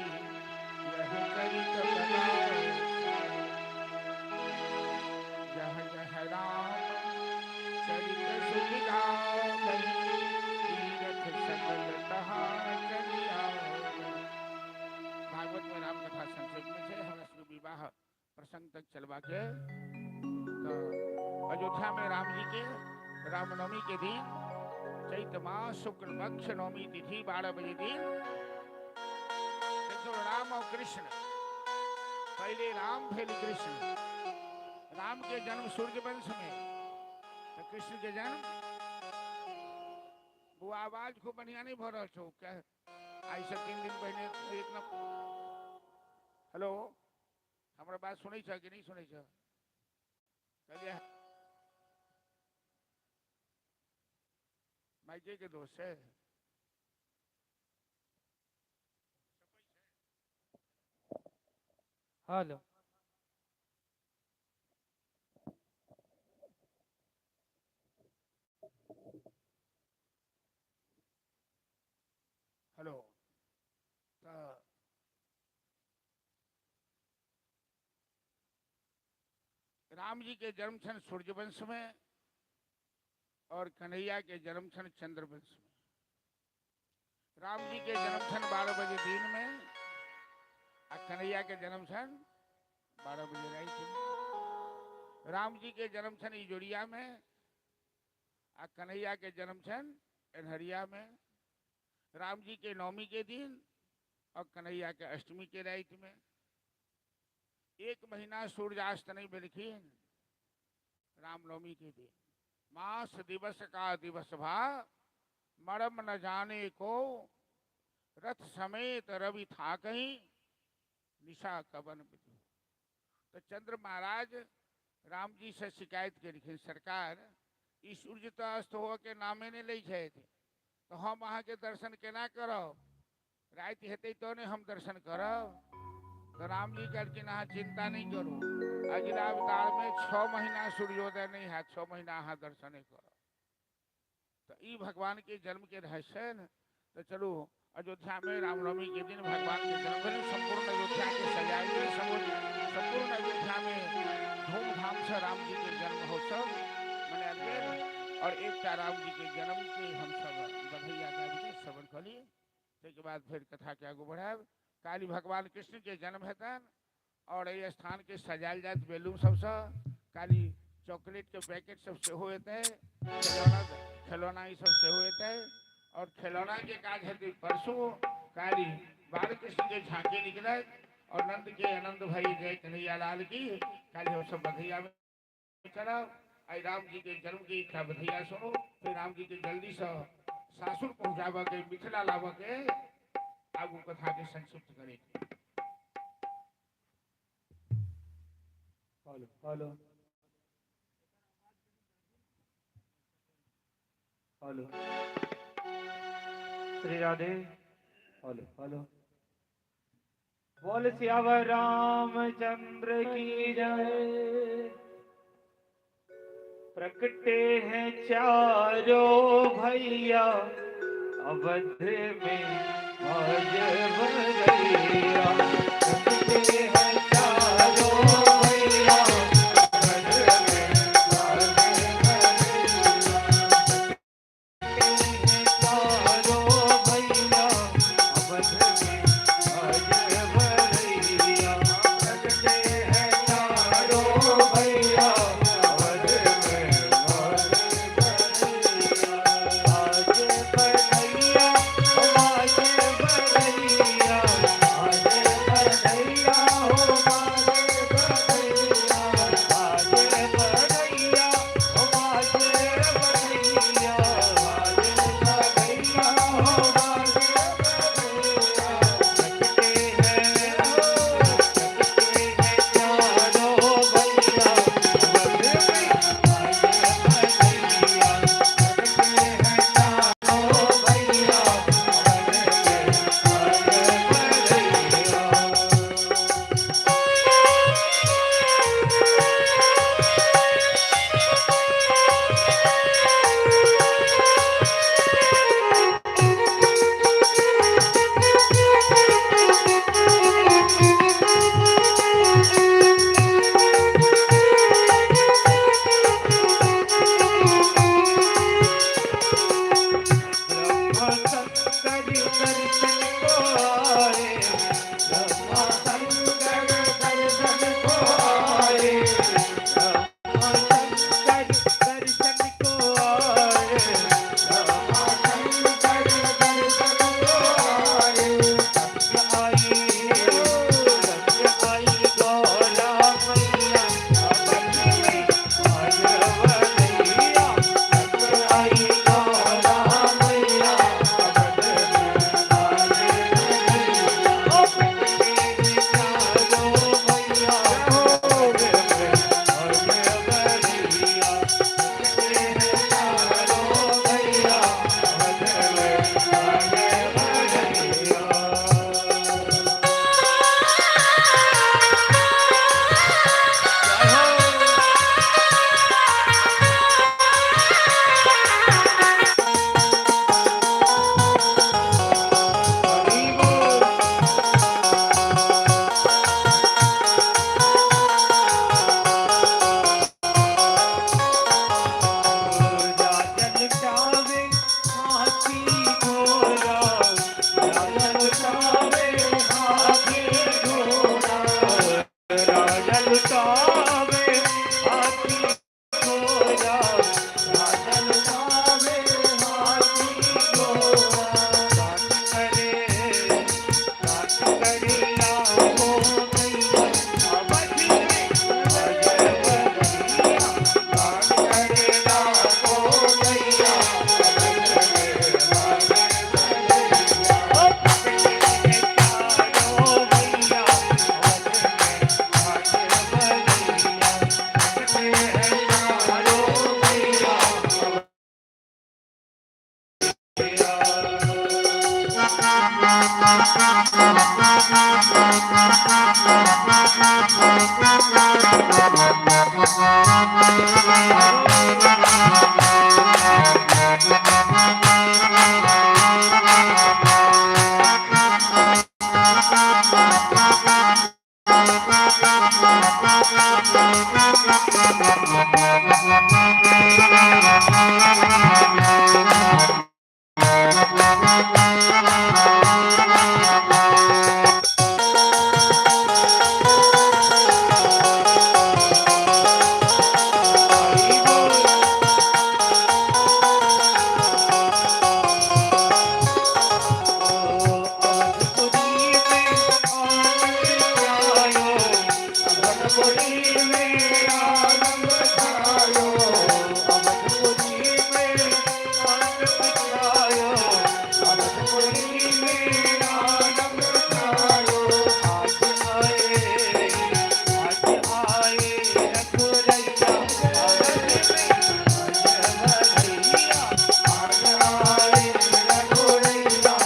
Speaker 1: यह चरित प्रकाश। जह जह राम चरित सुख गावई, तीरथ सकल तहाँ चलि आवई। भागवत में राम कथा संक्षेप में छै, हमरा सबके विवाह प्रसंग तक चलबाके। तऽ अयोध्या में राम जी के रामनवमी के दिन चैत मास शुक्ल पक्ष नवमी तिथि 12 बजे दिन देखियौ राम और कृष्ण, पहले राम भेल कृष्ण। राम के जन्म सूर्य वंश में, तो कृष्ण के जन्म वो आवाज खूब बढ़िया नहीं भऽ रहल छौ। क्या आइ से 3 दिन पहिने एक न हेलो, हमरा बात सुनै छ कि नहीं सुनै छ? कहलियै माइके के दोष है।
Speaker 2: हेलो।
Speaker 1: हेलो। तऽ राम जी के जन्म छनि सूर्यवंश में और कन्हैया के जन्म छनि चंद्रवंश में। राम जी के जन्म छनि 12 बजे दिन में आ कन्हैया के जन्म छनि 12 बजे राति में। राम जी के जन्म छनि इजोरिया में आ कन्हैया के जन्म छनि एन्हरिया में। राम जी के नवमी के दिन और कन्हैया के अष्टमी के राति में। 1 महीना सूर्यास्त नहीं भेलखिन रामनवमी के दिन। मास दिवस का दिवस भा मरम न जाने को, रथ समेत रवि था कहीं निशा कवन विधि। तो चंद्र महाराज राम जी से शिकायत केलखिन, सरकार ई सूर्य तो अस्त होअ के नामे नहीं लै छथि, तो हम अहाँ के दर्शन केना करब? राति हेतै तो ने हम दर्शन करब। तो राम जी कहलखिन अहाँ चिंता नहीं करू, अगिला अवतार में 6 महीना सूर्योदय नहीं है, 6 महीना अहाँ दर्शन नहीं करब। तो ई भगवान के जन्म के रहस्य है न। तो चलू अयोध्या में रामनवमी के दिन भगवान के जन्म भेल, संपूर्ण अयोध्या के सजायल गेल, संपूर्ण अयोध्या में धूमधाम से राम जी के जन्म महोत्सव मनायल गेल। और एकटा राम जी के जन्म के हम सब बधैया गाबि के श्रवण कऽ ली, ताहिके बाद फिर कथा के आगू बढ़ायब। काल्हि भगवान कृष्ण के जन्म हेतनि और एहि स्थान के सजायल जायत बैलून सबसँ। काल्हि चॉकलेट के पैकेट सब सेहो एतै, खेलौना ई सब सेहो एतै। और खेलौना के काज हेतै परसू। काल्हि बाल कृष्ण के झांकी निकलत और नंद के आनंद भाई जय कन्हैया लाल की। काल्हि हम सब बधैया में चलब। आई राम जी के जन्म के एकटा बधैया सुनू, फिर राम जी के जल्दी से सासुर पहुंचाबऽ के, मिथिला लाबऽ के आगू कथा के संक्षिप्त करे के।
Speaker 2: Hello hello hello. Shri Radhe. Hello hello. बोल सियावर रामचंद्र की जय। प्रकटे हैं चारों भैया अवध में भज भैया। प्रकटे हैं चारों भैया अवध में भज भैया। प्रकटे हैं चारों भैया अवध में भज भैया। प्रकटे हैं चारों भैया अवध में भज भैया। आज बधैया, आज बधैया, आज हरि बोल। अवधपुरी में आनंद छायो, अवधपुरी में आनंद छायो, अवधपुरी में आनंद छायो, अवधपुरी में आनंद छायो। आज आए, आज आए रघुरैया, अवध में आज बधैया, आज आए रघुरैया,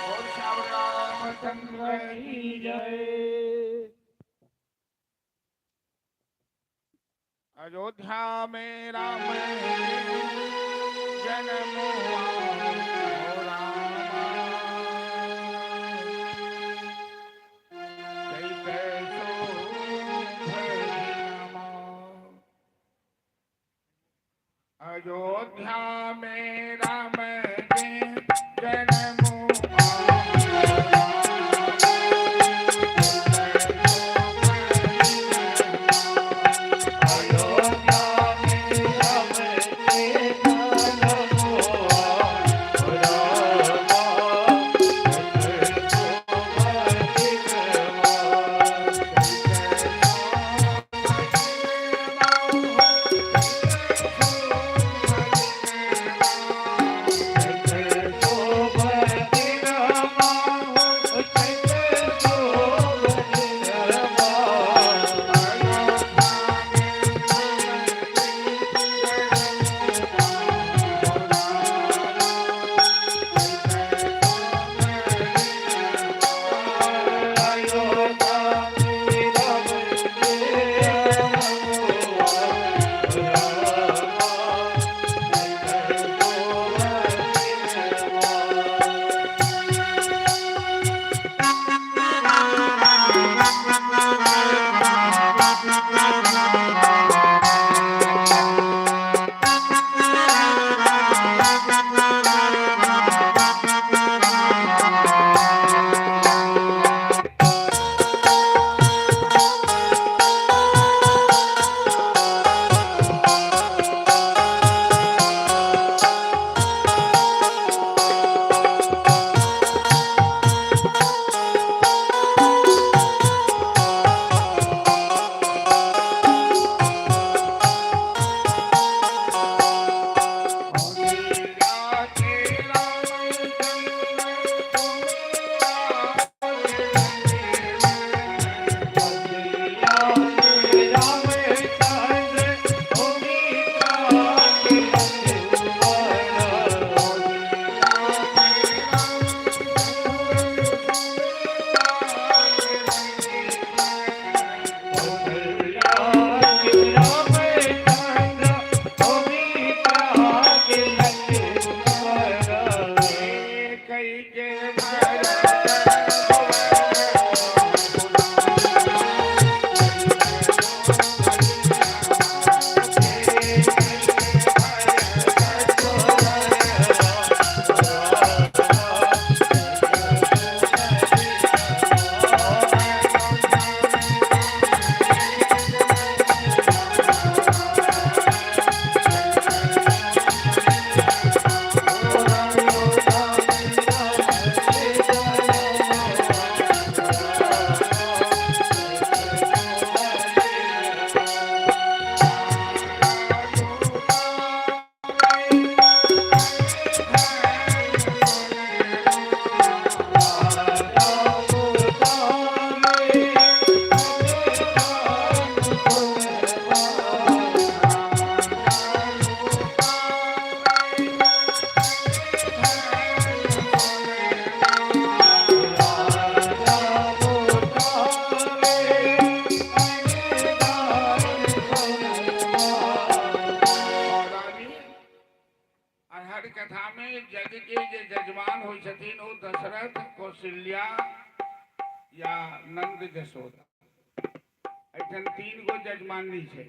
Speaker 1: बोल श्याम रामचंद्र की जय। अयोध्या में राम जन्म हुआ, ओ रामा। चैत शुभ दिनमा। अयोध्या में राम जी जन्म हुआ,
Speaker 2: अयोध्या में राम के जन्म हुआ।
Speaker 1: यज्ञ के जे जजमान होइ छथिन ओ दशरथ, कौशल्या या नंद जशोदा। एहिठाम 3 गो जजमानी छै,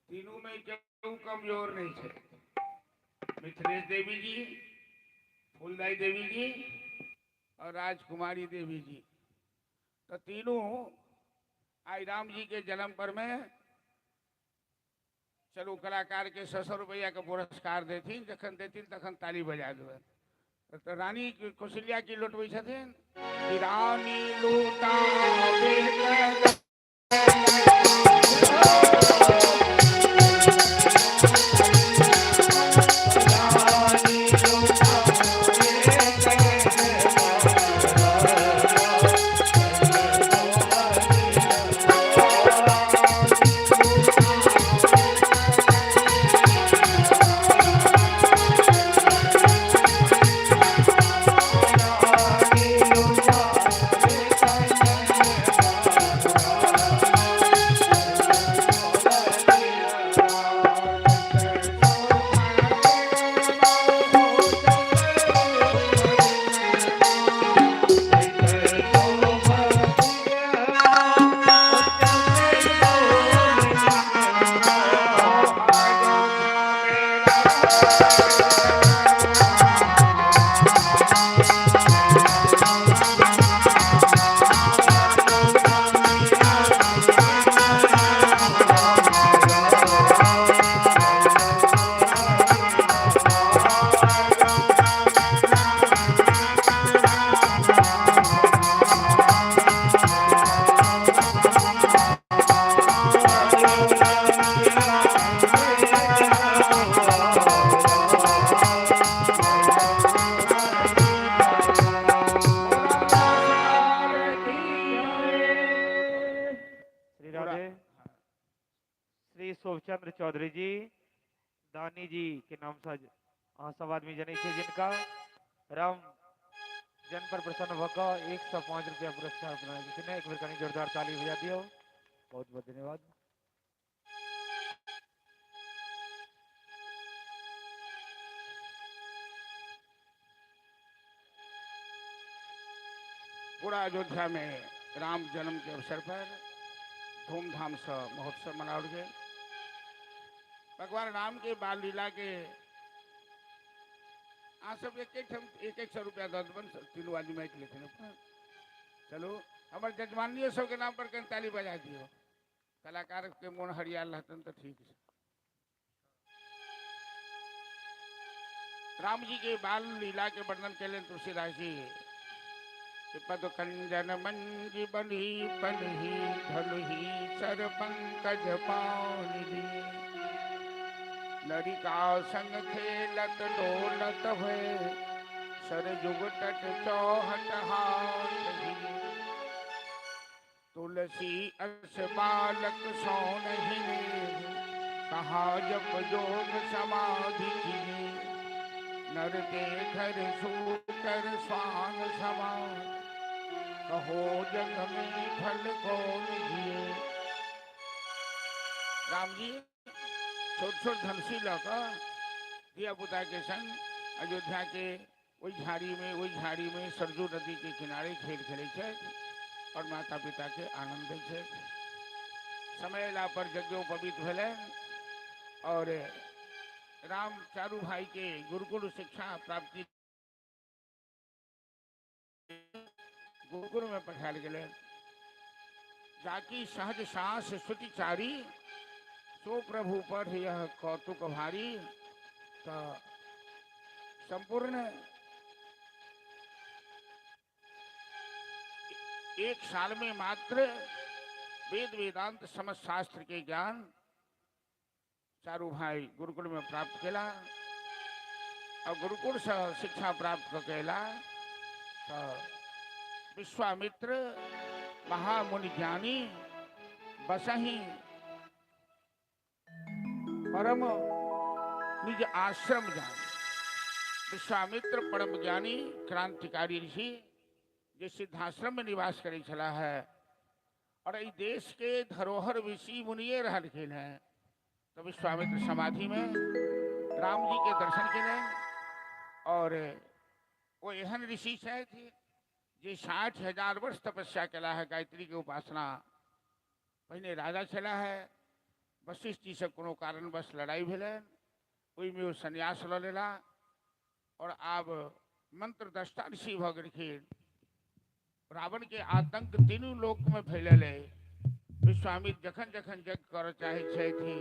Speaker 1: तीनू में केओ कमजोर नहीं छै। मिथिलेश देवी जी, फूलदाई देवी जी और राजकुमारी देवी जी। तो तीनों आई राम जी के जन्म पर में चलू कलाकार के 100 रुपया के पुरस्कार देथिन, जखन देथिन तखन ताली बजा देबनि। तो रानी कौशल्या की लौटबै छथिन कि रानी लूटावे।
Speaker 2: श्री राधे। श्री शोभचंद्र चौधरी जी, दानी जी के नाम से अहाँ सब आदमी जनै छियै, जिनका राम जन पर प्रसन्न भऽ कऽ 105 रुपया पुरस्कार प्रदान केलखिन। एक बेर कनि जोरदार ताली बजा दियौ। बहुत बहुत धन्यवाद।
Speaker 1: पूरा अयोध्या में राम जन्म के अवसर पर धूमधाम से महोत्सव मनाओल गेल। भगवान राम के बाल लीला के अहाँ सब एक एक 100 रुपया दऽ देबनि, तीनू आदमी माटि लेथिन अपन। चलू हमर जजमानियो सबके नाम पर कनि ताली बजा दियौ। कलाकार के मोन हरियाल रहतनि तऽ ठीक छै। राम जी के बाल लीला के वर्णन केलनि तुलसीदास जी। पद कंजन मंज बलि पलहि धलहि सर पंकज पानि, लड़िका संग खेलत डोलत भय सरजुग तट चौहट हाथ। तुलसी अस बालक सो नहीं कहा जप जोग समाधि किए। नर घर सूकर स्वान समा कहो जग में फल कौन जिए। राम जी छोट छोट धनसी लऽ कऽ धिया पुता के संग अयोध्या के ओहि झाड़ी में सरजू नदी के किनारे खेल खेलै छथि और माता पिता के आनंद दै छथि। समय अयला पर यज्ञोपवीत भेलनि और राम चारू भाई के गुरुकुल शिक्षा प्राप्ति गुरुकुल में पठायल गेलै। जाकी सहज सास श्रुति चारी सो प्रभु पर यह कौतुक भारी। तो संपूर्ण 1 साल में मात्र वेद वेदांत समस्त शास्त्र के ज्ञान चारू भाई गुरुकुल में प्राप्त केला और गुरुकुल से शिक्षा प्राप्त केला। तो विश्वामित्र महामुनि ज्ञानी बसही परम निज आश्रम जान। विश्वामित्र परम ज्ञानी क्रांतिकारी ऋषि जे सिद्धाश्रम में निवास करै छला है और एहि देश के धरोहर ऋषि मुनिये रहलखिन हैं। तो विश्वामित्र समाधि में राम जी के दर्शन केलनि और ओ एहन ऋषि छथि जे 60,000 वर्ष तपस्या केला है गायत्री के उपासना। पहिने राजा छला है, वशिष्ठ जी से कोनो कारणवश लड़ाई भेलनि, ओहिमे ओ संन्यास लऽ लेला और आब मंत्रद्रष्टा ऋषि भऽ गेलखिन। रावण के आतंक तीनू लोक में फैलल है। विश्वामित्र जखन जखन यज्ञ करऽ चाहै छथि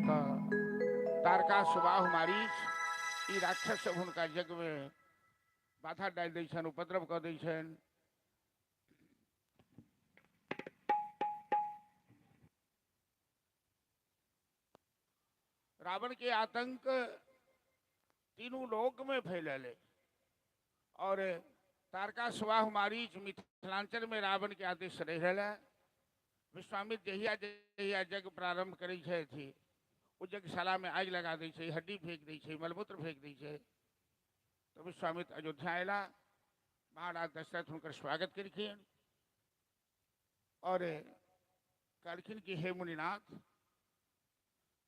Speaker 1: तऽ तारका सुबाहु मारीच ई राक्षस सब हुनका यज्ञ में बाधा डालि दै छनि, उपद्रव कऽ दै छनि। रावण के आतंक तीनू लोक में फैलल है और तारका सुबाहु मारीच मिथिलांचल में रावण के आदेश रहि रहल है। विश्वामित्र जहिया जहिया यज्ञ प्रारंभ करै छथि ओ यज्ञशाला में आगि लगा दै छै, हड्डी फेंक दै छै, मलमूत्र फेंक दै छै। तो विश्वामित्र अयोध्या अयला, महाराज दशरथ हुनकर स्वागत केलखिन और कहलखिन कि हे मुनिनाथ,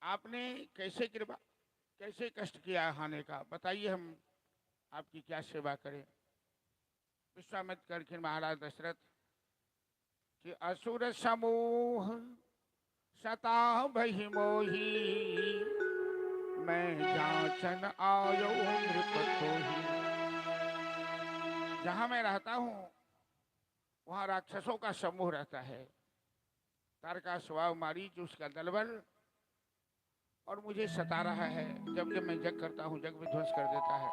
Speaker 1: आपने कैसे कृपा कैसे कष्ट किया हाने का, बताइए हम आपकी क्या सेवा करें। विश्वामित्र कहलखिन महाराज दशरथ कि असुर समूह सता भई मोही, मैं जाचन आयो नृप तोही। जहां मैं रहता हूं वहां राक्षसों का समूह रहता है। तारका स्वभाव मारीच उसका दलबल और मुझे सता रहा है। जब जब मैं यज्ञ करता हूँ यज्ञ विध्वंस कर देता है।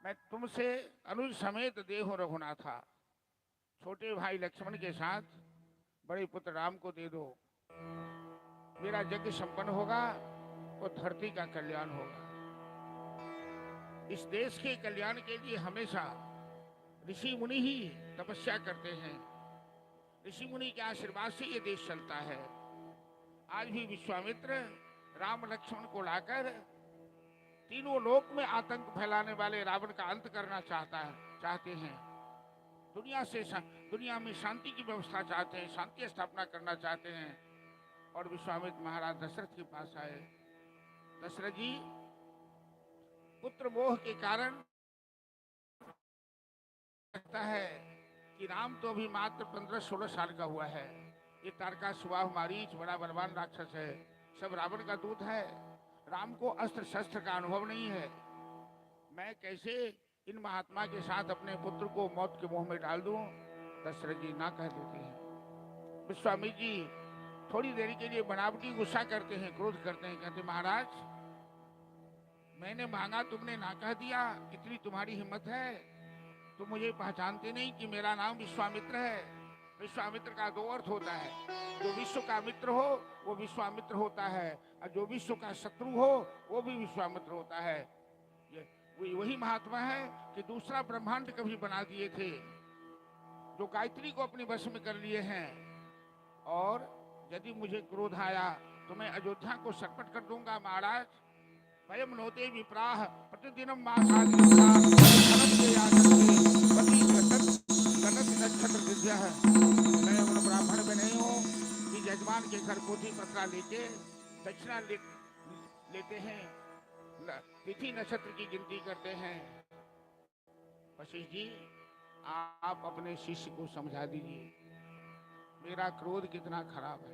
Speaker 1: मैं तुमसे अनुज समेत देह रघुनाथा, छोटे भाई लक्ष्मण के साथ बड़े पुत्र राम को दे दो, मेरा यज्ञ संपन्न होगा और धरती का कल्याण होगा। इस देश के कल्याण के लिए हमेशा ऋषि मुनि ही तपस्या करते हैं। ऋषि मुनि के आशीर्वाद से ये देश चलता है। आज भी विश्वामित्र राम लक्ष्मण को लाकर तीनों लोक में आतंक फैलाने वाले रावण का अंत करना चाहते हैं। दुनिया में शांति की व्यवस्था चाहते हैं, शांति स्थापना करना चाहते हैं। और विश्वामित्र महाराज दशरथ के पास आए। दशरथ जी पुत्र मोह के कारण लगता है कि राम तो अभी मात्र 15-16 साल का हुआ है। ये तारका सुबाहु मारीच बड़ा बलवान राक्षस है, सब रावण का दूत है। राम को अस्त्र शस्त्र का अनुभव नहीं है। मैं कैसे इन महात्मा के साथ अपने पुत्र को मौत के मुंह में डाल दूं? दशरथ जी ना कह देते हैं। विश्वामित्र जी थोड़ी देर के लिए बनावटी गुस्सा करते हैं, क्रोध करते हैं, कहते महाराज मैंने मांगा तुमने ना कह दिया, इतनी तुम्हारी हिम्मत है? तुम मुझे पहचानते नहीं कि मेरा नाम विश्वामित्र है। विश्वामित्र का दो अर्थ होता है, जो विश्व का मित्र हो वो विश्वामित्र होता है और जो विश्व का शत्रु हो वो भी विश्वामित्र होता है। ये वही महात्मा है कि दूसरा ब्रह्मांड कभी बना दिए थे, जो गायत्री को अपने वश में कर लिए हैं। और यदि मुझे क्रोध आया तो मैं अयोध्या को सरपट कर दूंगा। महाराज वयम नोते विप्राह प्रतिदिनम नक्षत्र है। मैं उन ब्राह्मण में नहीं हूँ कि यजमान के घर पोथी पत्रा लेके दक्षिणा लेते हैं, तिथि नक्षत्र की गिनती करते हैं। वशिष्ठ जी आप अपने शिष्य को समझा दीजिए मेरा क्रोध कितना खराब है।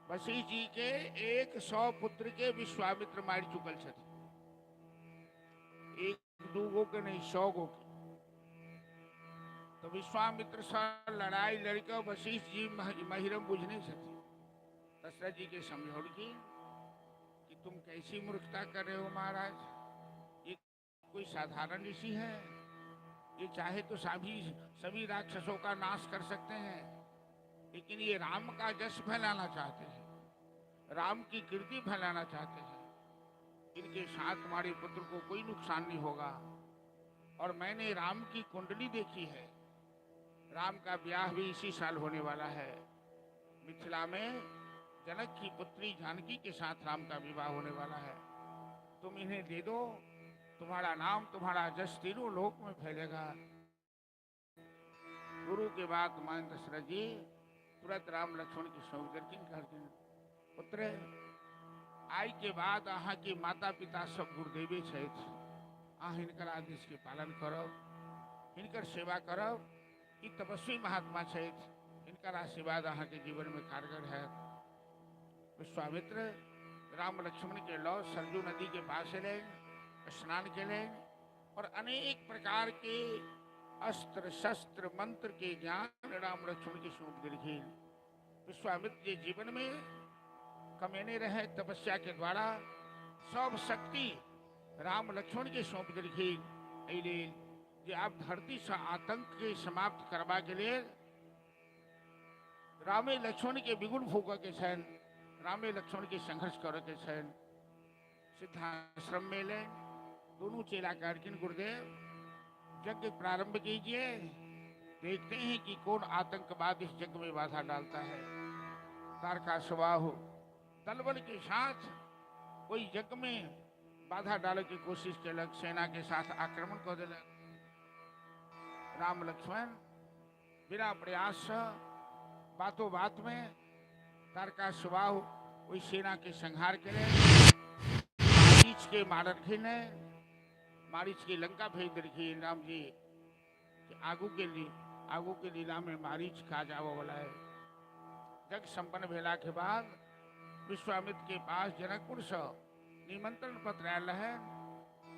Speaker 1: वशिष्ठ जी के 100 पुत्र के विश्वामित्र मार चुकल छथि, 1-2 गो के नहीं 100 गो के। तो विश्वामित्र से लड़ाई लड़के वशिष्ठ जी महिरम बुझने छथि। दशरथ जी के समझौलखिन कि तुम कैसी मूर्खता कर रहे हो महाराज, ये कोई साधारण ऋषि है, ये चाहे तो सभी राक्षसों का नाश कर सकते हैं, लेकिन ये राम का जश फैलाना चाहते हैं, राम की कीर्ति फैलाना चाहते हैं। इनके साथ तुम्हारे पुत्र को कोई नुकसान नहीं होगा। और मैंने राम की कुंडली देखी है, राम का ब्याह भी इसी साल होने वाला है। मिथिला में जनक की पुत्री जानकी के साथ राम का विवाह होने वाला है। तुम इन्हें दे दो, तुम्हारा नाम तुम्हारा जश तीनों लोक में फैलेगा। गुरु के बाद मान दशरथ जी तुरंत राम लक्ष्मण की सौंप करके कहते, पुत्र आइ के बाद अहाँ के माता पिता सब गुरुदेवे छथि, अहाँ हिनकर आदेश के पालन करब, हिनकर सेवा करब। ई तपस्वी महात्मा छथि, हिनकर आशीर्वाद अहाँ के जीवन में कारगर है। विश्वामित्र राम लक्ष्मण के लौ सरजू नदी के पास एलनि, स्नान केलनि और अनेक प्रकार के अस्त्र शस्त्र मंत्र के ज्ञान राम लक्ष्मण के सौंप देलखिन। विश्वामित्र के जीवन में कमेने रहे तपस्या के द्वारा सब शक्ति राम लक्ष्मण के सौंप देलखिन। एहि लेल जे आब धरती से आतंक के समाप्त करबा के लेल रामे लक्ष्मण के बिगुल फूकऽ के छनि, रामे लक्ष्मण के संघर्ष करऽ के छनि। सिद्धाश्रम में एलनि, दोनों चेला कहलखिन गुरुदेव यज्ञ प्रारंभ कीजिए, देखते हैं कि कौन आतंकवाद इस यज्ञ में बाधा डालता है। तारकासुबाहु दलबल के साथ कोई यज्ञ में बाधा डाले की कोशिश केलक, सेना के साथ आक्रमण कऽ देलक। राम लक्ष्मण बिना प्रयास से बातों बात में तारकासुबाहु ओहि सेना के संहार केलनि, मारीच के मारलखिन, मारीच के लंका भेज देलखिन राम जी कि आगू के लीला में मारीच काज आबऽ वाला है। यज्ञ संपन्न भेला के बाद विश्वामित्र के पास जनकपुर से निमंत्रण पत्र आयल रहे।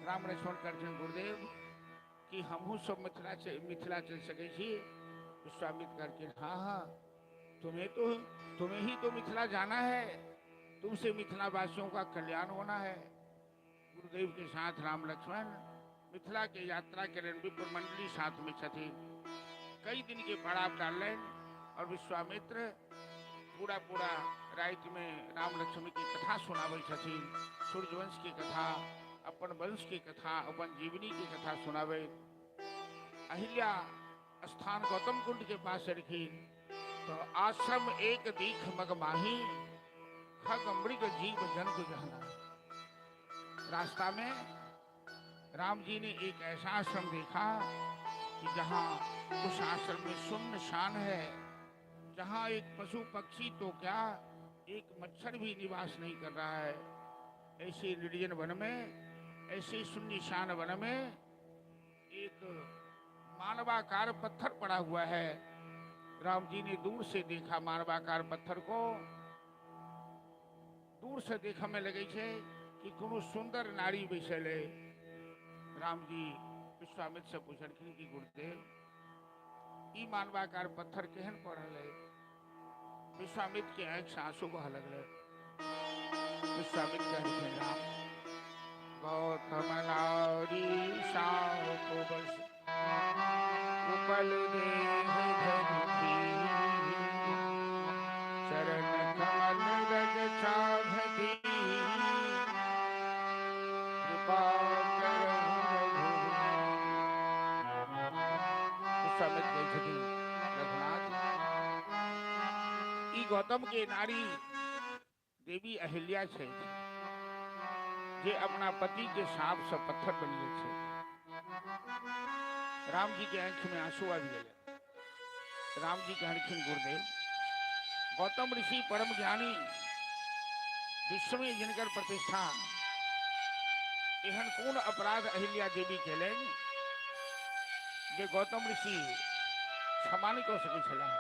Speaker 1: राम लक्ष्मण कहलखिन गुरुदेव कि हमहूँ सब मिथिला चलि सकै छी। विश्वामित्र कहलखिन हाँ हाँ, तुम्हें ही तो मिथिला जाना है, तुमसे मिथिला वासियों का कल्याण होना है। गुरुदेव के साथ राम लक्ष्मण मिथिला के यात्रा के लेल विप्र मंडली साथ में छथिन। कई दिन के पड़ाव डालनि और विश्वामित्र पूरा पूरा राति में राम लक्ष्मण की कथा सुनाबै छथिन, सूर्यवंश की कथा, अपन वंश की कथा, अपन जीवनी की कथा सुनाबै। अहिल्या स्थान गौतम कुंड के पास एलखिन तो आश्रम एक दीख मग माही, खग मृग जीव जंतु जहना। रास्ता में राम जी ने एक ऐसा आश्रम देखा कि जहाँ उस आश्रम में शून्य शान है, जहाँ एक पशु पक्षी तो क्या एक मच्छर भी निवास नहीं कर रहा है। ऐसे निर्जन वन में, ऐसे शून्य शान वन में एक मानवाकार पत्थर पड़ा हुआ है। राम जी ने दूर से देखा मानवाकार पत्थर को, दूर से देखा में लगे छे कि कोनो सुंदर नारी बैसल है। राम जी विश्वामित्र से पूछलखिन कि गुरुदेव ई मानवाकार पत्थर केहन पड़ल है। विश्वामित्र के आंखि से आंसू बह लगले। विश्वामित्र कहलखिन राम गौतम नारी साप बस उपल देह धरती, चरण कमल रज चाहती, कृपा करहु रघुवीर। विश्वामित्र कहै छथिन रघुनाथ ई गौतम के नारी देवी अहिल्या छै जे अपना पति के साप से पत्थर बनि गेल छै। राम जी के आंखि में आंसू आबि गेलै। राम जी कहलखिन गुरुदेव गौतम ऋषि परम ज्ञानी, विश्व में जिनकर प्रतिष्ठा, एहन कोन अपराध अहिल्या देवी केलनि जे गौतम ऋषि क्षमा नहीं कर सकै छलाह।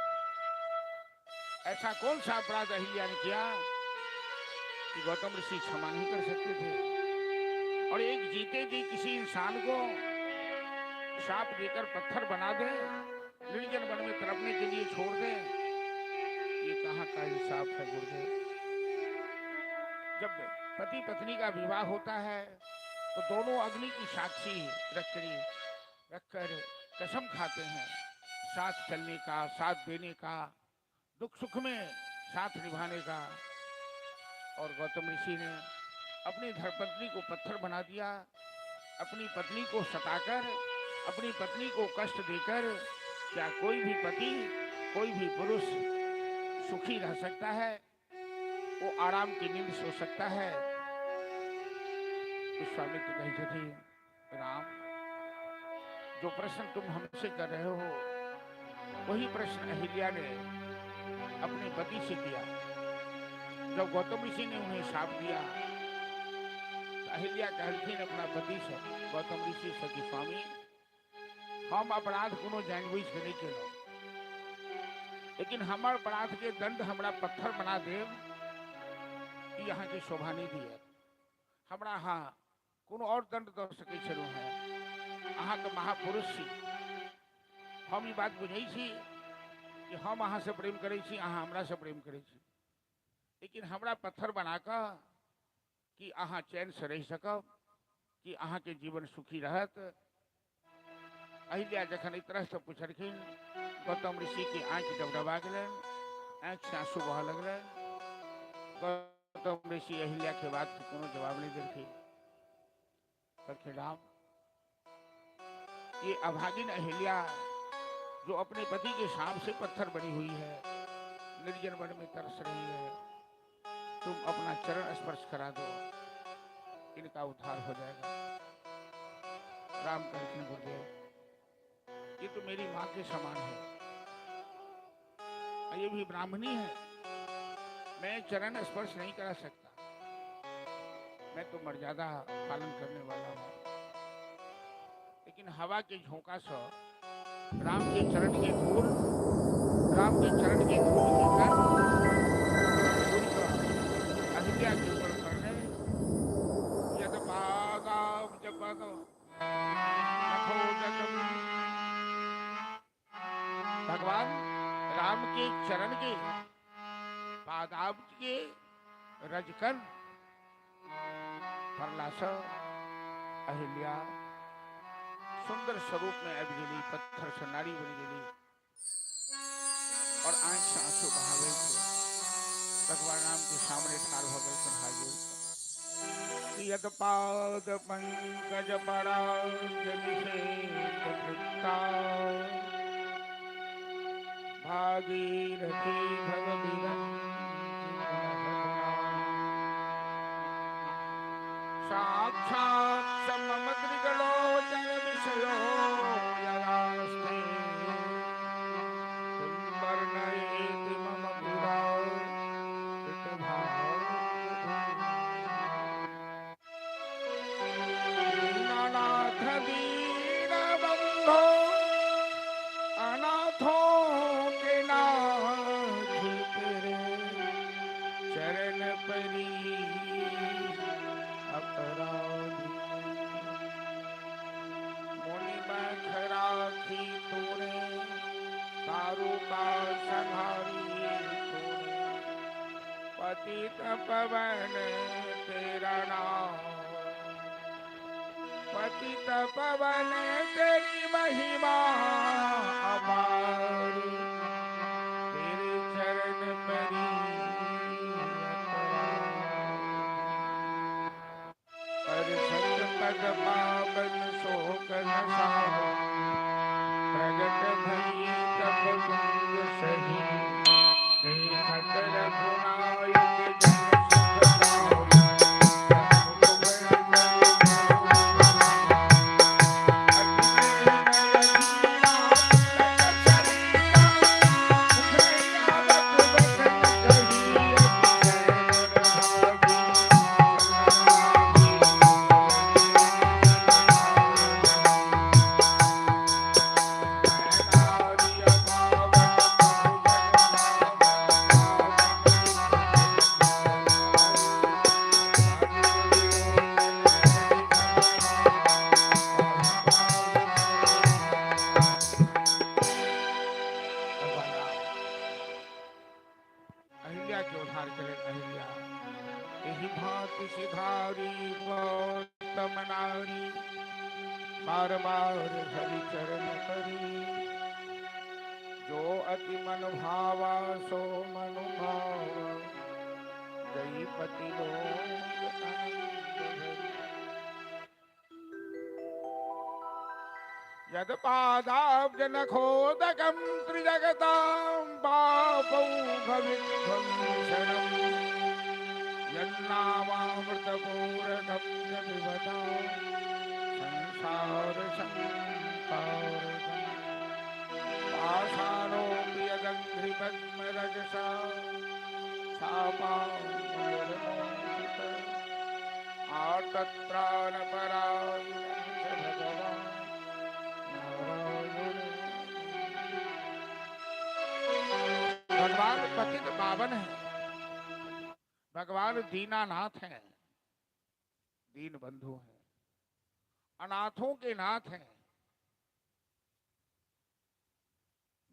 Speaker 1: ऐसा कौन सा अपराध अहिल्या ने किया कि गौतम ऋषि क्षमा नहीं कर सकते थे। और एक जीते जी किसी इंसान को शाप देकर पत्थर बना दे, निर्जन वन में तड़पने के लिए छोड़ दे, ये कहाँ का इंसाफ है गुरुदेव। जब पति पत्नी का विवाह होता है तो दोनों अग्नि की साक्षी रखकर कसम खाते हैं साथ चलने का, साथ देने का, दुख सुख में साथ निभाने का। और गौतम ऋषि ने अपनी धर्मपत्नी को पत्थर बना दिया, अपनी पत्नी को सताकर, अपनी पत्नी को कष्ट देकर क्या कोई भी पति, कोई भी पुरुष सुखी रह सकता है? वो आराम की नींद सो सकता है? विश्वामित्र कही थी राम जो प्रश्न तुम हमसे कर रहे हो वही प्रश्न अहिल्या ने अपने पति से किया। जब गौतम ऋषि ने उन्हें शाप दिया तो अहिल्या कहलखिन अपना पति से, गौतम ऋषि से कि स्वामी हम अपराध कोनो जानि बुझि के नहीं केलहुँ, लेकिन हमर अपराध के दंड हमरा पत्थर बना देब ई अहाँके शोभा नहीं दिए। हमरा अहाँ कोनो और दंड दऽ सकै छलहुँ हेँ, अहाँ तऽ महापुरुष छी। हम ई बात बुझै छी कि हम अहाँ से प्रेम करै छी, अहाँ हमरा से प्रेम करै छी, लेकिन हमरा पत्थर बना कऽ कि अहाँ चैन से रहि सकब, कि अहाँके जीवन सुखी रहत। अहिल्या जखन एहि तरह से पुछलखिन, गौतम ऋषि के आँखि डबडबा गेलनि, आँखि से आंसू बहऽ लगलनि। गौतम ऋषि अहिल्या के बात के कोनो जवाब नहीं देलखिन। कहलखिन राम, ये अभागिन अहिल्या जो अपने पति के शाप से पत्थर बनी हुई है, निर्जन वन में तरस रही है, तुम अपना चरण स्पर्श करा दो, इनका उद्धार हो जाएगा। राम कहलखिन गुरुदेव, ये तो मेरी माँ के समान है, ये भी ब्राह्मणी है, मैं चरण स्पर्श नहीं करा सकता, मैं तो मर्यादा पालन करने वाला हूँ। लेकिन हवा के झोंका से राम के चरण के धूल, राम के चरण के धूल के कण अहिल्या के ऊपर पड़ने, यद पादाब्जपद नखोदकम। भगवान राम के चरण के पादाब्ज के रजकण पड़ला से अहिल्या सुंदर स्वरूप में आबि गेली, पत्थर से नारी बनि गेली और आंखि से आंसू बहाबै छै। भगवान राम के सामने ठाढ़ भऽ गेलखिन हाथ जोड़ि कऽ। यद पाद पंकज पराजनिषेक भागीरथी भगवीरंचि साक्षात् समम दृगलोचन विषयो यदास्ते किं वर्णयेति मम पुरा दीनानाथ दीनबंधो अनाथों के नाथ तेरे चरण परी अपराधी। मुनि बख राखी तोरे तारु का संहारी तोरे, पतित पवन तेरा नाम, पतित पवन तेरी महिमा अपार, तेरे चरण परी पर सत पद पावन शोक नसाओ, प्रगट भई तप कुंज सही, देखत रघुनायक जन सुख अहिल्या के उद्धार करें। अहिल्या यही भांति सिधारी गौतम नारी, बार बार हरि चरण परी, जो अति मन भावा सो मनुभाव, जय पति लोक आनंद भरी। यद पादाब्ज नखोदकं त्रिजगतां पापौ भविध्वंसनम्, यन्नामामृतपूरकं च पिबतां संसार संतारकम्। पाषाणोऽपि यदङ्घ्रिपद्मरजसा शापां पावन है, भगवान दीनानाथ हैं, दीन बंधु हैं, अनाथों के नाथ हैं।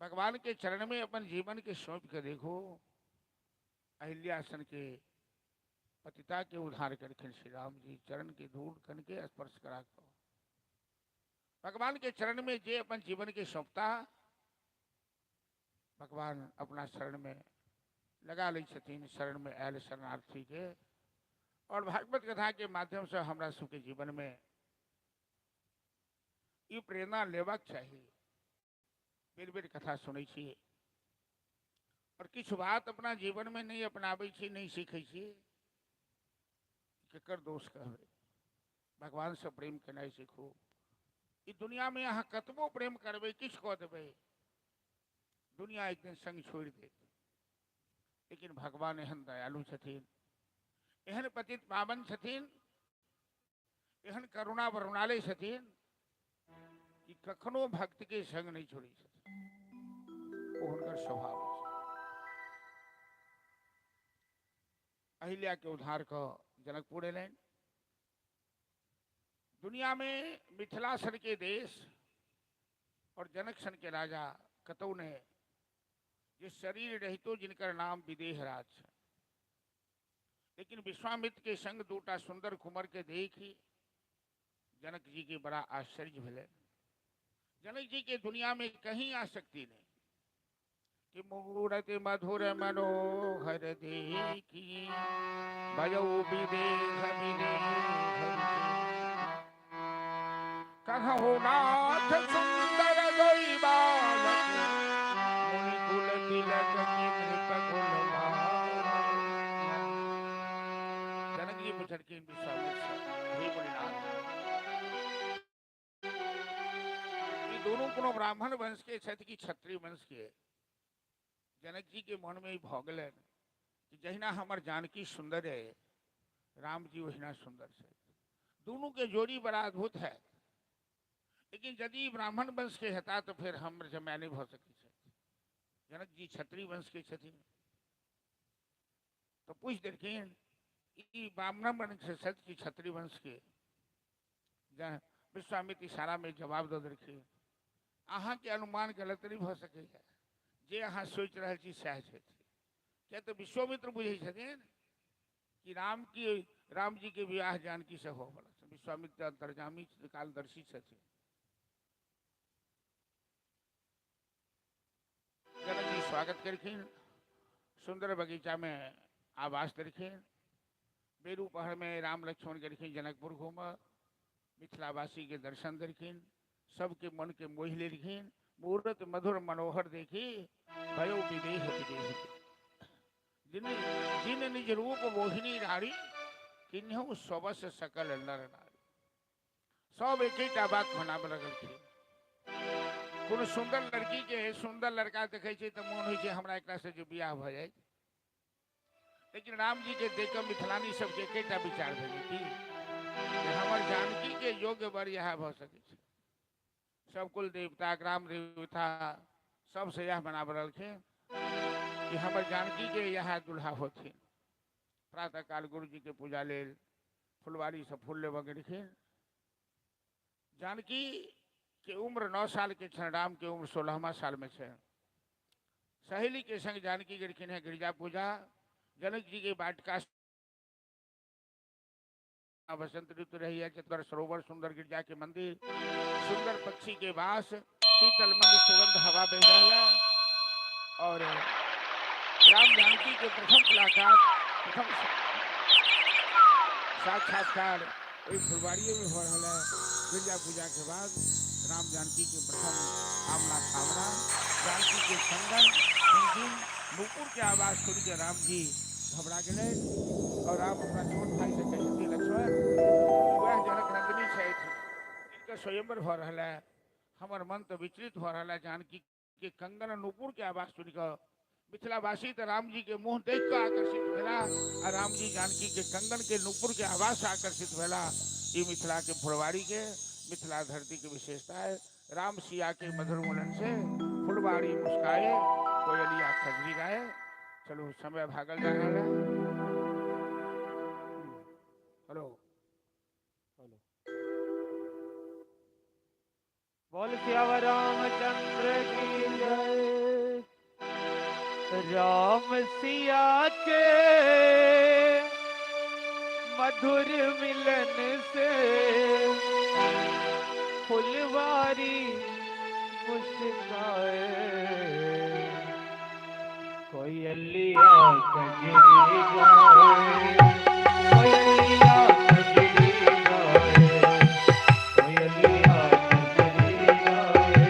Speaker 1: भगवान के चरण में अपन जीवन के सौंप के देखो। अहिल्यासन के पतिता के उद्धार करके श्री राम जी चरण के धूल कन के स्पर्श करा कर भगवान के चरण में जे अपन जीवन के सौंपता, भगवान अपना शरण में लगा लै छथिन, शरण में आयल शरणार्थी के। और भागवत कथा के माध्यम से हमरा सबके जीवन में ई प्रेरणा लेबाक चाही। बेर बेर कथा सुनै छी और किछु बात अपना जीवन में नहीं अपनाबै छी, नहीं सीखै छी, केकर दोष कहबै? भगवान से प्रेम केनाइ सीखू। ई दुनिया में अहाँ कतबो प्रेम करबै, किछु कऽ देबै, दुनिया एक दिन संग छोड़ि देत। लेकिन भगवान एहन दयालु छथिन, एहन पतित पावन छथिन, एहन करुणा वरुणालय छथिन कि कखनो भक्त के संग नहीं छोड़ै छथिन। ओ हुनकर स्वभाव अछि। अहिल्या के उद्धार कऽ जनकपुर एलनि। दुनिया में मिथिला सन के देश और जनक सन के राजा कतौ ने, जे शरीर रहितो जिनकर नाम विदेह राज है। लेकिन विश्वामित्र के संग दूटा सुंदर कुंवर के देखी जनक जी के बड़ा आश्चर्य भेलै। जनक जी के दुनिया में कहीं आसक्ति नहीं कि मूरत मधुर मनोहर देखी भयउ विदेह विदेह कहु नाथ सुंदर गई बालक मुनि कुल तिलक नृप कुल। जनक जी पुछलखिन विश्वामित्र से, हे मुनिनाथ, ई दोनों कोनो ब्राह्मण वंश के छथि कि क्षत्रिय वंश के? जनक जी के मन में भऽ गेलनि कि जहिना हमर जानकी सुंदर है, राम जी ओहिना सुंदर छथि, दोनों के जोड़ी बड़ा अद्भुत है। लेकिन यदि ब्राह्मण वंश के हेता तो फिर हमर जमाय नहीं भऽ सकै छथि। जनक जी क्षत्रिय वंश के छथिन। तो पूछि देलखिन ई ब्राह्मण वंश के छथि कि क्षत्रिय वंश के? विश्वामित्र इशारा में जवाब दऽ देलखिन, अहाँ के अनुमान गलत नहीं भऽ सकैए, जे अहाँ सोचि रहल छी सएह छथि। किया तऽ विश्वामित्र बुझै छथिन कि राम जी के विवाह जानकी से होबऽ वाला। विश्वामित्र अंतर्जामी कालदर्शी छथिन। जनक जी स्वागत करखिन, सुंदर बगीचा में आवास देलखिन। बेरू पहर में राम लक्ष्मण गेलखिन जनकपुर घूमऽ, मिथिलावासी के दर्शन देलखिन, सबके मन के मोहि लेलखिन। मूरत मधुर मनोहर देखी भयो विदेह विदेह जिन जिन निज रूप मोहिनी नारी किन्हु सबस सकल नर नारी। सब एक बात मनाबऽ लगलखिन। कोनो सुंदर लड़की के सुंदर लड़का देखै छै तऽ मोन होइ छै हमरा एकरा से जे बियाह भऽ जाय। लेकिन राम जी के देख कऽ मिथिलानी सबके एकेटा विचार भेलै कि हमर जानकी के योग्य वर इएह भऽ सकै छै। सब कुल देवता ग्राम देवता सबसे इएह मनाबऽ रहलखिन कि हमर जानकी के इएह दुल्हा होथिन। प्रातः काल गुरु जी के पूजा लेल फुलवारी से फूल लेबऽ गेलखिन। जानकी के उम्र 9 साल के छनि, राम के उम्र 16वां साल में छै। सहेली के संग जानकी गेलखिन है गिरिजा पूजा। जनक जी के वाटिका वसंत ऋतु रही है, चतुर सरोवर सुंदर गिरजा के मंदिर, सुंदर पक्षी के वास, शीतल मंद सुगंध हवा बह रहा है। और राम जानकी के प्रथम मुलाकात, प्रथम साक्षात्कार ओहि फुलवाड़िए में हो रहा है। गिरजा पूजा के बाद राम जानकी के प्रथम आमना सामना, जानकी के संगन नूपुर के आवाज सुन के राम जी घबरा गए और राम अपना छोट भाई से कहै छथिन, लक्ष्मण वएह जनक नंदिनी छथि जिनकर स्वयंवर भऽ रहल है, हमर मन तऽ विचलित भऽ रहल है। जानकी के कंगन नूपुर के आवाज सुनि कऽ मिथिलावासी तऽ राम जी के मुँह देख कऽ आकर्षित भेला आ राम जी जानकी के कंगन के नूपुर के आवाज से आकर्षित भेला। ई मिथिला के फुलवाड़ी के, मिथिला धरती के विशेषता है। राम सिया के मधुर मिलन से फुलवाड़ी मुस्काए, कोयलिया खजरी गाए। चलू समय भागल जा रहल है। हेलो
Speaker 2: बोल सियावर रामचंद्र की जय। राम सिया के मधुर मिलन से फुलवारी मुस्काए, कोयलिया कजरी गाए, कोयलिया कजरी गाए, कोयलिया कजरी गाए,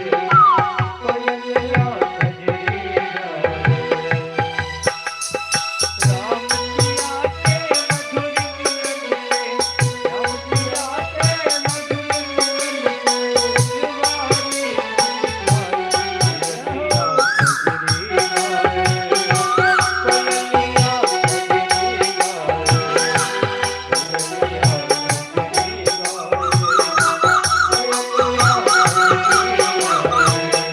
Speaker 2: कोयलिया कजरी गाए। राम सिया के मधुर मिलन से, राम सिया के मधुर मिलन से फुलवारी मुस्काए, कोयलिया कजरी गाए, कोयलिया कजरी गाए, कोयलिया कजरी गाए, कोयलिया कजरी गाए।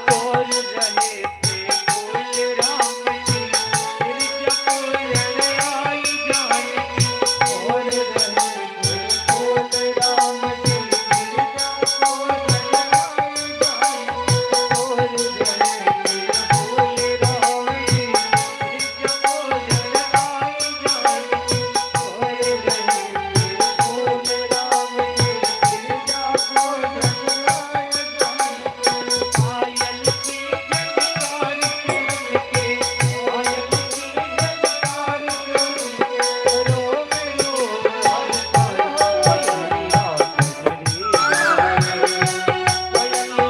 Speaker 2: तोर रहे थे फूल राम जी, गिरजा पूजन आई जानकी। तोर रहे थे फूल राम जी, गिरजा पूजन आई जानकी। तोर रहे थे फूल राम जी, गिरजा पूजन आई जानकी। तोर रहे थे फूल राम जी, गिरजा पूजन आई जानकी। पायल की झनकार सुन के, पायल की झनकार सुन के, रोम रोम हरषाए, कोयलिया कजरी गाए,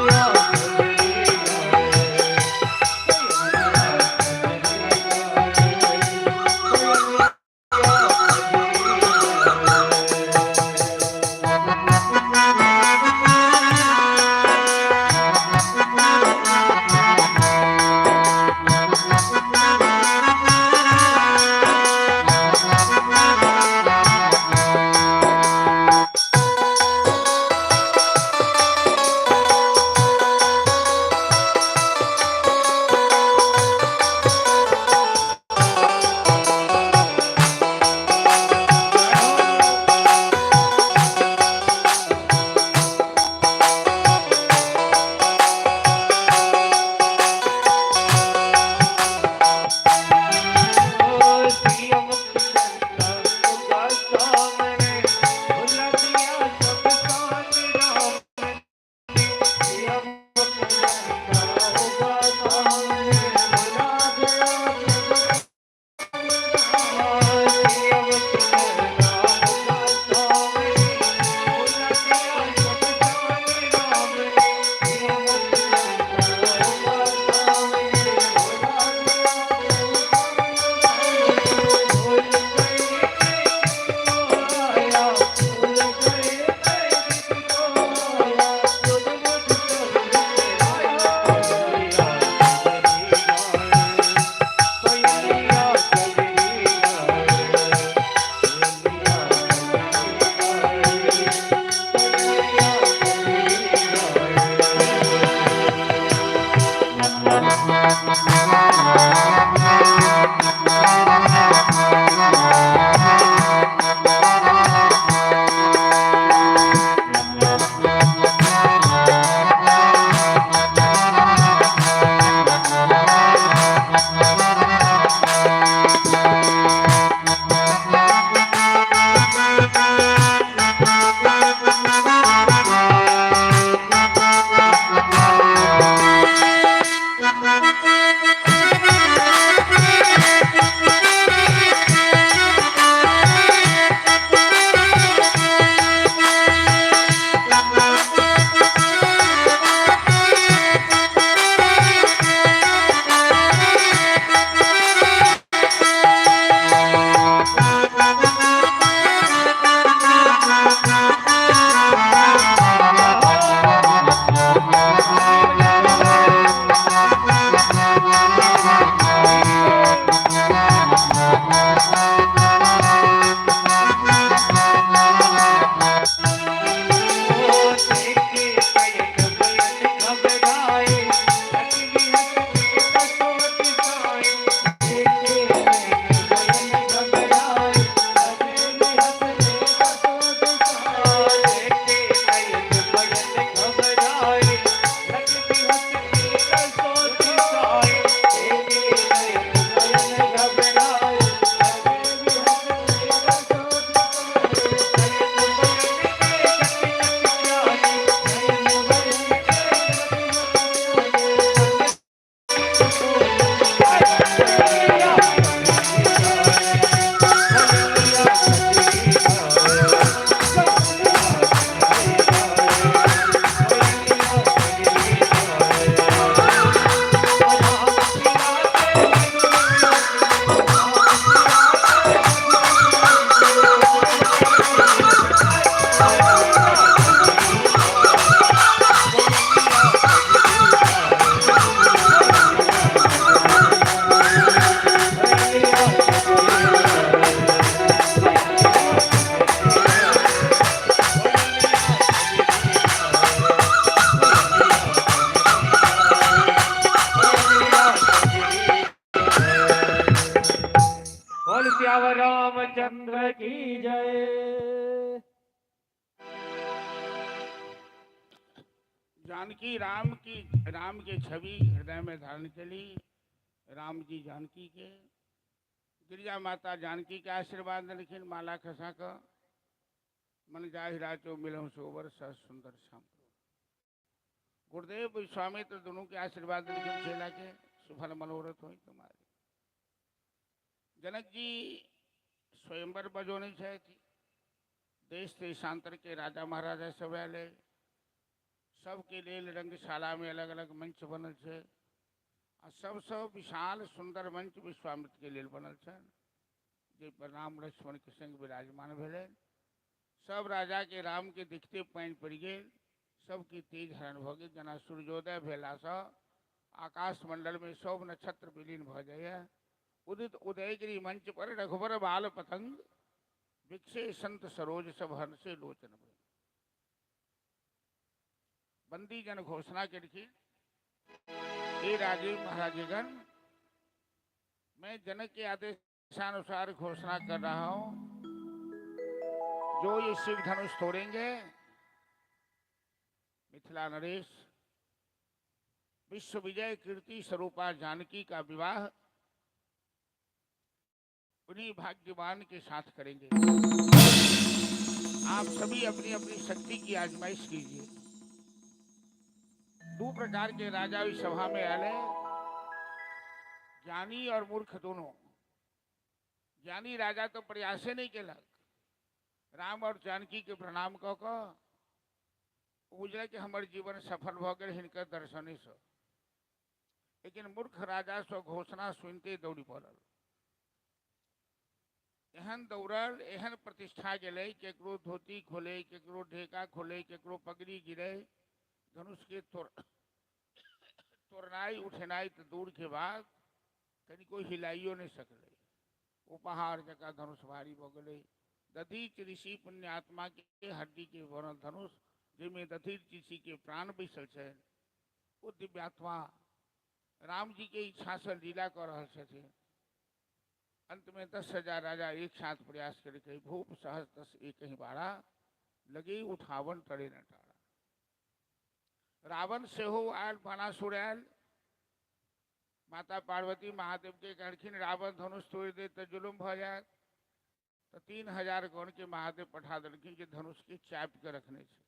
Speaker 2: कोयलिया कजरी गाए, कोयलिया कजरी गाए, कोयलिया कजरी गाए। सियावर रामचंद्र की जय।
Speaker 1: जानकी राम की, राम के छवि हृदय में धारण के ली, राम जी जानकी के, गिरिजा माता जानकी के आशीर्वाद देलखिन माला खसा क, मन जाहि राचो मिलहु सोबर सहज सुंदर श्याम। गुरुदेव विश्वामित्र दोनों के आशीर्वाद देलखिन चेला के, सुफल मनोरथ होई तुम्हारे। जनक जी स्वयंवर बजौने छथि, देश देशांतर के राजा महाराजा सब आयल, सबके लेल रंगशाला में अलग अलग मंच बनल छै, आ सबसँ विशाल सुंदर मंच विश्वामित्र के लेल बनल छनि, जाहि पर राम लक्ष्मण के संग विराजमान भेलनि। सब राजा के राम के देखते पानि पड़ि गेल, सबके तेज हरण भऽ गेल, जेना सूर्योदय भेलासँ आकाश मंडल में सब नक्षत्र विलीन भऽ जाइए। उदित उदयगिरी मंच पर रघुवर बाल पतंग विकसे संत सरोज सब हंसे लोचन भय। बंदी जन घोषणा केलखिन, हे राजीव महाराजगण, मैं जनक के आदेशानुसार घोषणा कर रहा हूं, जो ये शिव धनुष तोड़ेंगे मिथिला नरेश विश्व विजय कीर्ति स्वरूपा जानकी का विवाह उन्हीं भाग्यवान के साथ करेंगे। आप सभी अपनी अपनी शक्ति की आजमाइश कीजिए। दो प्रकार के राजा भी सभा में आए, ज्ञानी और मूर्ख दोनों। ज्ञानी राजा तो प्रयास नहीं केलक, राम और जानकी के प्रणाम कऽ कऽ बुझलक कि हमर जीवन सफल भऽ गेल हिनकर दर्शने से। लेकिन मूर्ख राजा से घोषणा सुनते दौड़ी पड़ल, एहन दौड़ल, एहन प्रतिष्ठा गेलै, केकरो धोती खोले, केकरो ढेका खोले, केकरो पगड़ी गिरे, धनुष के तोड़नाइ उठेनाइ तऽ दूर के बात, कनिको हिलाइयो नहीं सकलै। ओ पहाड़ जकाँ धनुष भारी भऽ गेलै। दधीच ऋषि पुण्यात्मा के हड्डी के बनल धनुष, जाहिमे दधीच ऋषि के प्राण बैसल छनि, ओ दिव्यात्मा राम जी के इच्छा से लीला कऽ रहल छथिन। अंत में 10,000 राजा एक साथ प्रयास करके, भूप सहस दस एक ही बारा लगे उठावन टरे न टारा। रावण सेहो आयल, बाणासुर आयल। माता पार्वती महादेव के कहलखिन रावण धनुष तोड़ि दे तऽ जुलुम भऽ जायत, तऽ 3000 गण के महादेव पठा देलखिन जे धनुष के चापि के रखने छै।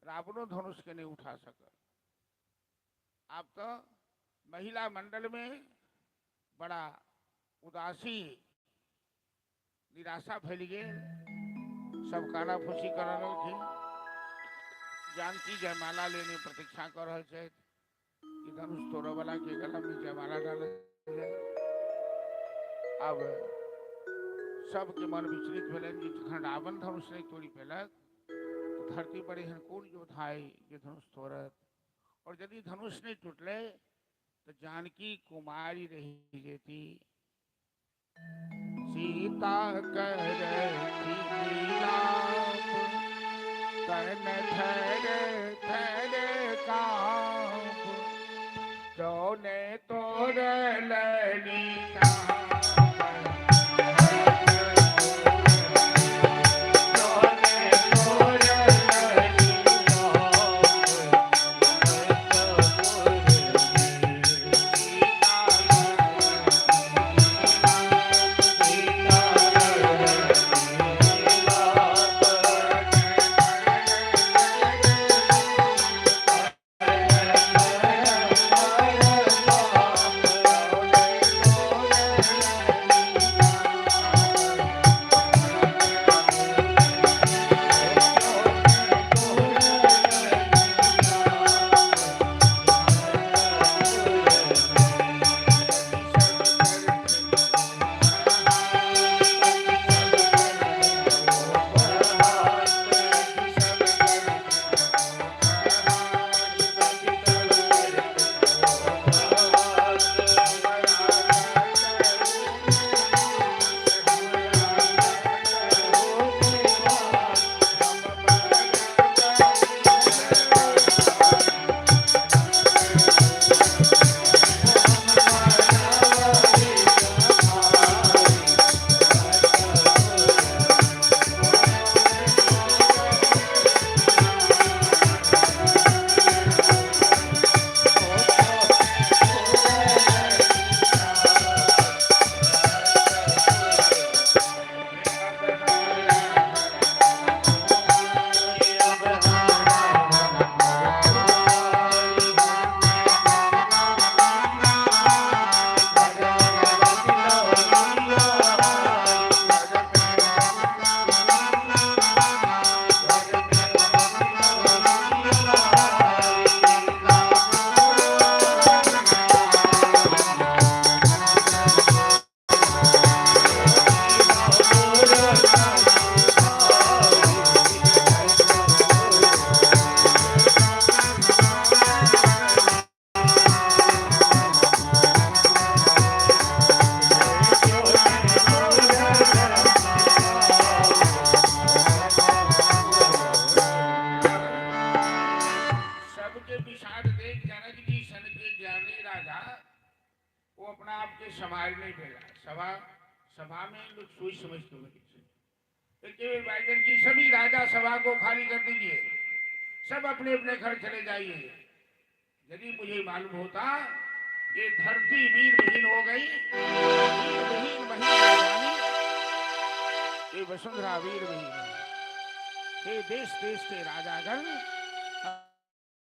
Speaker 1: रावणो धनुष के नहीं उठा सकल। आब तऽ महिला मंडल में बड़ा उदासी निराशा फैल गेल, सब काना फूसी करऽ लगलखिन। जानकी जयमाला लेने प्रतीक्षा कऽ रहल छथि कि धनुष तोड़ऽ वाला के गला में जयमाला डालल जाय। आब सबके मन विचलित भेलनि जे जखन रावण धनुष नहीं तोड़ि पेलक तऽ धरती पर एहन कोन योद्धा अइ जे धनुष तोड़त, और यदि धनुष नहीं टूटलै तऽ जानकी कुमारी रहि जेती। सीता करथि विलाप, तन थर थर काँप, जौने तोड़लनि वो अपना आपके सम्हारि नहि भेला। सभा सभा में लोग सोच समझ के बजै छै। एक बेर बाजल कि सभी राजा सभा को खाली कर दीजिए, सब अपने अपने घर चले जाइए। यदि मुझे मालूम होता ये धरती वीर विहीन हो गई, वीर विहीन महीन राजधानी, ये वसुंधरा वीर विहीन है। हे देश देश के राजागण,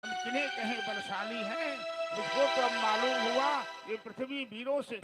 Speaker 1: हम किन्हें कहें बलशाली हैं, मुझको तो अब मालूम हुआ ये पृथ्वी वीरों से।